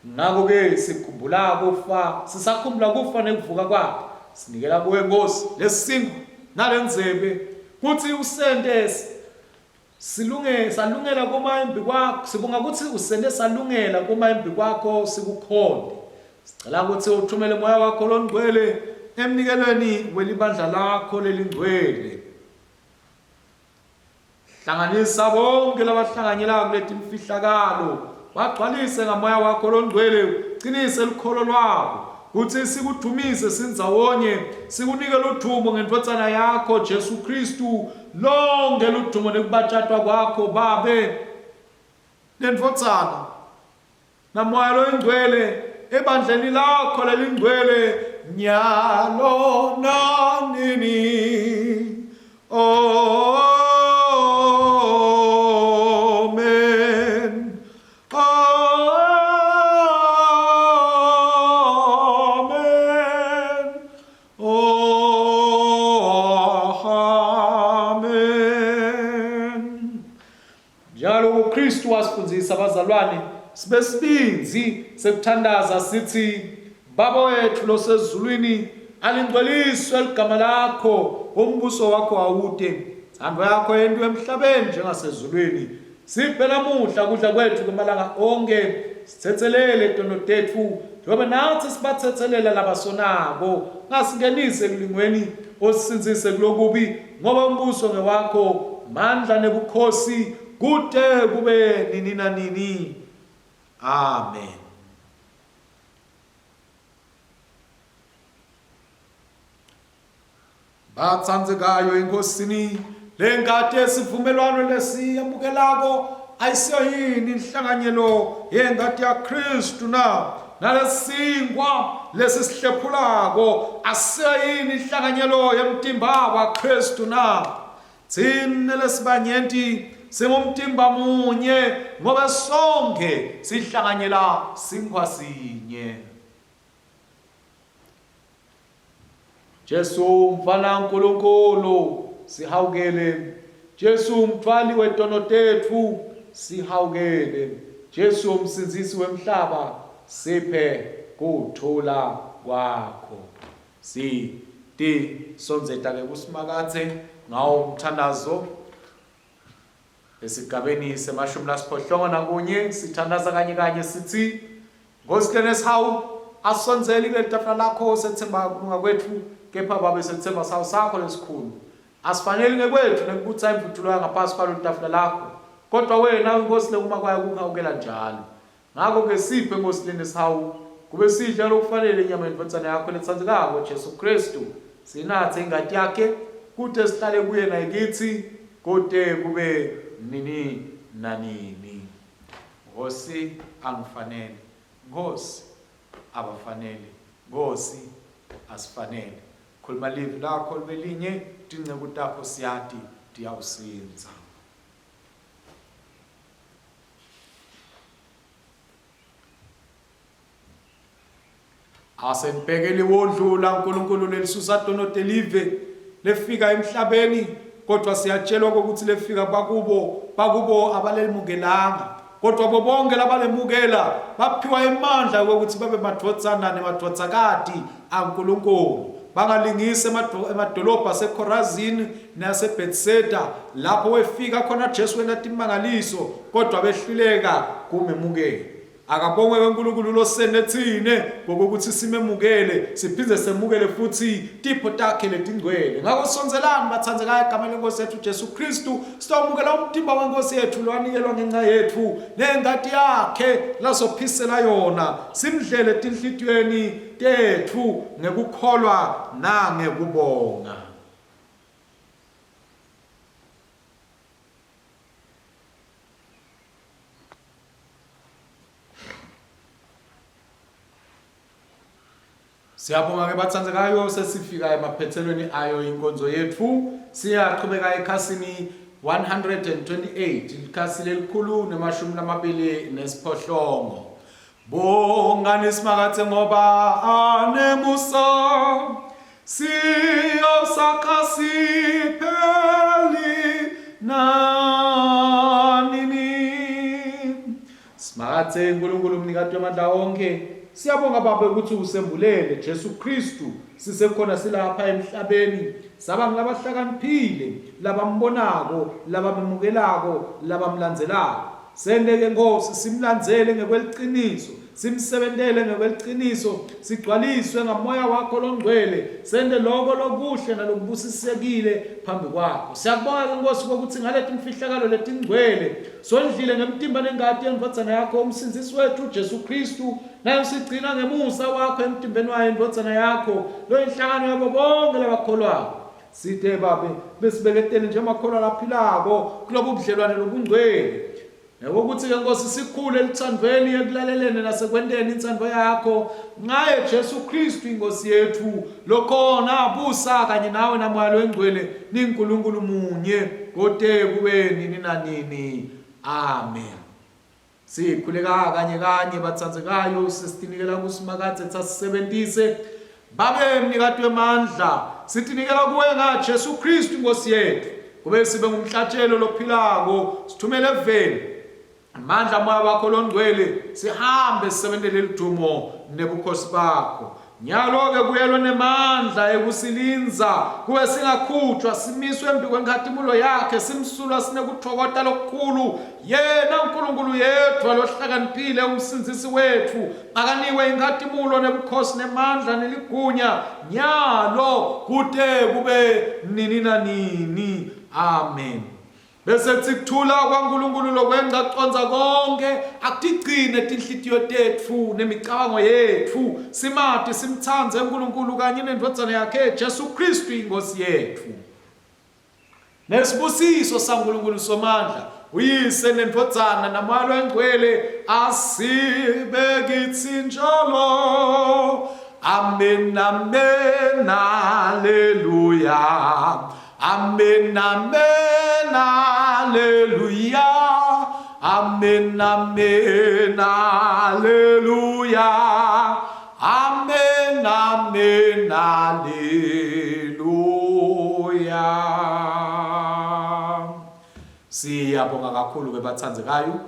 Ngakho-ke sikhumbula kufa, sisakhumbula kufa nekuvuka kwakhe. Sinikela kuwe Nkosi lesinkwa nalendzebe kutsi usente Silunge salungela kuma embi kwakho. Sibonga kutsi usente salungela kuma embi kwakho sikukhonte. Sicela kutsi uthumele moya wakho longcwele emnikelweni welibandla lakho lelingcwele. Hlanganisa bonke labahlanganyela kuletimfihlakalo, bagcwalise ngamoya wakho longcwele, ucinise lukholo lwabo kutsi sikudumise sindzawonye, sikunike ludvumo ngendvodzana yakho Jesu Khristu Lonkhe ludumo nekubatjatwa kwakho, Babe, neNdvodzana, naMoya loyiNgcwele, ebandleni lakho lelingcwele, nyalo nanini. Amen. Kristu wasifundzisa bazalwane sibe sibindzi sekuthandaza sithi Baba wethu losezulwini alingcweliswe ligama lakho umbuso wakho awude ntsandvo yakho yentiwe emhlabeni njengasezulwini Siphe namuhla kudla kwethu kwemalanga onke, sitsetselele tono tetfu, njengoba natsi sibatsetselela labasonako. Ungasingenisi ekulingweni, usisindzise kulokubi, ngoba umbuso ngewakho, mandla nebukhosi, kute kube nini nanini. Amen. Batsandzekayo eNkhosini, lengati yesivumelwano lesiyamukelako ayisiyo yini inhlanganyelo yengati yaKhristu na? Nalesinkwa lesisihlephulako asiyo yini inhlanganyelo yemtimba waKhristu na? Tsine lesibanyenti singumtimba munye ngobe sonkhe sihlanganyela sinkhwa sinye. Jesu mfana Nkulunkulu sihawukele Jesu mthwali wetono tetfu sihawukele Jesu msindzisi wemhlaba siphe kuthula kwakho si ti sondzeta ke kuSimakadze ngawo umthandazo Esigabeni semashumi lasiphohlongo nakunye sithandaza kanye kanye sithi Nkosi lenesihawu asondzeli kuleli tafula lakho sethemba kulunga kwetfu kepha babe sethemba sawu sakho lesikhulu asifaneli ngekwetfu nekubutsa imvuthulo yangaphasi kwalolu tafula lakho kodwa wena inkosi lekuma kwayo kuhawukela njalo Ngako-ke siphe, Nkhosi lenesihawu, kube sidla lokufanele inyama yeNdvodzana yakho letsandzekako, Jesu Khristu, sinatse ingati yakhe, kute sihlale kuye naye kitsi, kute kube nini nanini. Nkhosi, angifanele. Nkhosi, abafanele. Nkhosi, asifanele. Khuluma livi lakho libe linye, tinceku takho siyati tiyawusindza. Asenibheke liwondlu laNkulunkulu lelisusa tono telive lefika emhlabeni kodwa siyatshelwa ukuthi lefika bakubo bakubo abalemukelanga kodwa bo bonke labalemukela baphiwa emandla ukuthi babe madvodzana nemadvodzakati aNkulunkulu bangalingisi emadolobha aseKhorazini naseBhethseda lapho wefika khona Jesu wenta timangaliso kodwa behluleka kumemukela. Akabongwe uNkulunkulu losene tsine ngokuthi simemukele siphindze semukele futhi tipho takhe letingcwele. Ngakho sondzelani bathandzekayo egameni lenkosi yethu Jesu Kristu sitawumukela umtimba wenkosi yethu lowanikelwa ngenxa yethu nengati yakhe lasophisela yona simdlele tinhlitiyweni tetfu ngekukholwa nangekubonga. Siyabonga ke batsandzekayo sesifika emaphethelweni ayo inkonzo yetfu. Siyaqhubeka ekhasini 128 likhasi lelikhulu nemashumi lamabili nesiphohlongo. Bongani Simakadze ngoba anemusa siyosakha sipheli nanini. Simakadze Nkulunkulu mnikati wamandla onke siyabonga Baba ukuthi usembulele Jesu Kristu sisekhona silapha emhlabeni saba ngulabahlakaniphile labambonako labamemukelako labamlandzelako Sente-ke, Nkhosi, simlandzele ngekweliciniso, simsebentele ngekweliciniso, sigcwaliswe ngaMoya wakho loNgcwele, sente loko lokuhle nalokubusisekile phambi kwakho. Siyakubonga-ke, Nkhosi, kwekutsi ngaletimfihlakalo letingcwele sondlile ngemtimba nengati yeNdvodzana yakho, uMsindzisi wetfu, Jesu Khristu, nayo sigcina ngemusa wakho emtimbeni wayo iNdvodzana yakho, loyinhlangano yabo bonkhe labakholwako. Site Babe, besibeketele njengemakholwa laphilako kulobu budlelwane lobungcwele. Nekukuthi-ke Nkosi sikhule eluthandweni, ekulaleleni nasekwenteni intsandvo yakho ngaye Jesu Kristu iNkosi yethu lokhona abusa kanye nawe naMoya loyiNgcwele niNkulunkulu munye kote kube nini nanini. Amen. Sikhuleka kanye kanye batsandzekayo sesitinikela kuSimakadze tsasisebentise Babe mnikati wemandla sitinikela kuwe ngaJesu Kristu Nkosi yethu kube sibe ngumhlatshelo lophilako sithumele eveni. Amandla moya wakho longcwele sihambe sisebentele lidumo nebukhosi bakho. Nyalo-ke kuyelwe nemandla ekusilindza kuwe singakhutshwa simiswe embi kwenkhatimulo yakhe simsulwa sinekutfokota lokukhulu yena uNkulunkulu yedvwa lohlakaniphile umsindzisi wetfu akanikwe inkhatimulo nebukhosi nemandla neligunya nyalo kute kube nini nanini. Amen. Bese kuthi kuthula kwaNkulunkulu lokwenza kucondza konke akutigcine tinhlitiyo tetfu nemicabango yetfu simati simtsandze uNkulunkulu kanye nendvodzana yakhe Jesu Kristu inkosi yetfu. Nesibusiso saNkulunkulu Somandla uyise nendvodzana namoya longcwele asibe kitsi njalo. Amen amen haleluya. Amen, amen, haleluya. Amen, amen, haleluya. Amen, amen, haleluya. Siyabonga kakhulu ke bathandekayo.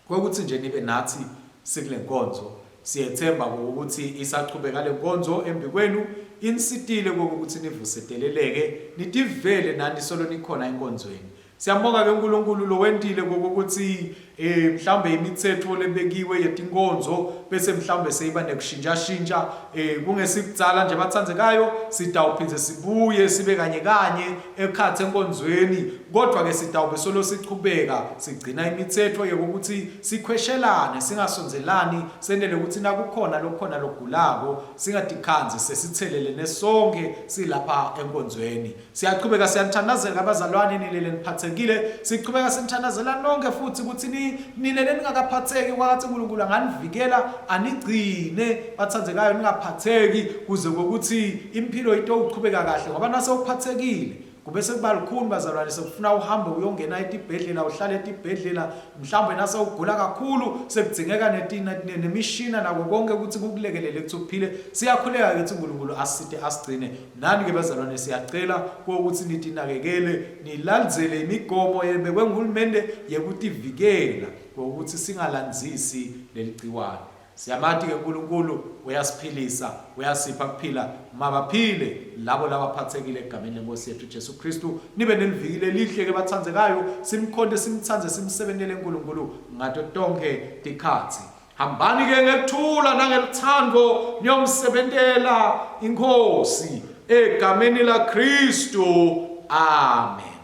Kwekuthi nje nibe nathi sikule nkonzo. Siyethemba ukuthi isachubeka le nkonzo embi kwenu inisitile kokuthi nivuseteleleke nitivele nani solo nikhona enkonzweni. Siyambonga ke uNkulunkulu lowentile kokuthi eh mhlawumbe imithetho lebekiwe yetinkonzo bese mhlawumbe seyiba nekushintshashintsha eh kungesikudzala nje bathandzekayo sitawuphindze sibuye sibe kanye kanye ekhatsi enkonzweni Kodwa ke sitawube solo sichubeka sigcina imitsetfo yekukuthi sikhweshelane singasondzelani sentele kutsi nakukhona lokhona logulako singatikhandzi sesitselelene sonkhe silapha enkonzweni. Siyachubeka siyanithandazela bazalwane nilele niphatsekile sichubeka sinithandazela nonke futsi kutsi ni nilele ningakaphatseki kwakatsi uNkulunkulu anganivikela anigcine batsandzekayo ningaphatseki kuze kwekutsi imphilo itowuchubeka kahle ngoba nasewuphatsekile Kube sekuba lukhuni bazalwane sekufuna uhambe uyongena etibhedlela uhlale etibhedlela mhlawumbe nasewugula kakhulu sekudzingeka nemishina nako konke ukuthi kukulekelele ukuthi uphile. Siyakhuleka ke ukuthi uNkulunkulu asite asigcine. Nani ke bazalwane siyacela ukuthi nitinakekele nilandzele imigomo yebekwe nguhulumende yekutivikela ngokuthi singalandzisi leligciwane. Siyamati-ke uNkulunkulu uyasiphilisa, uyasipha kuphila. Mabaphile labo labaphathekile egameni lenkosi yethu Jesu Kristu. Nibe neliviki lelihle-ke bathandzekayo, simkhonte, simtsandze, simsebentele uNkulunkulu ngato tonkhe tikhatsi. Hambani-ke ngekuthula nangelutsandvo niyomsebentela iNkhosi egameni laKristu. Amen.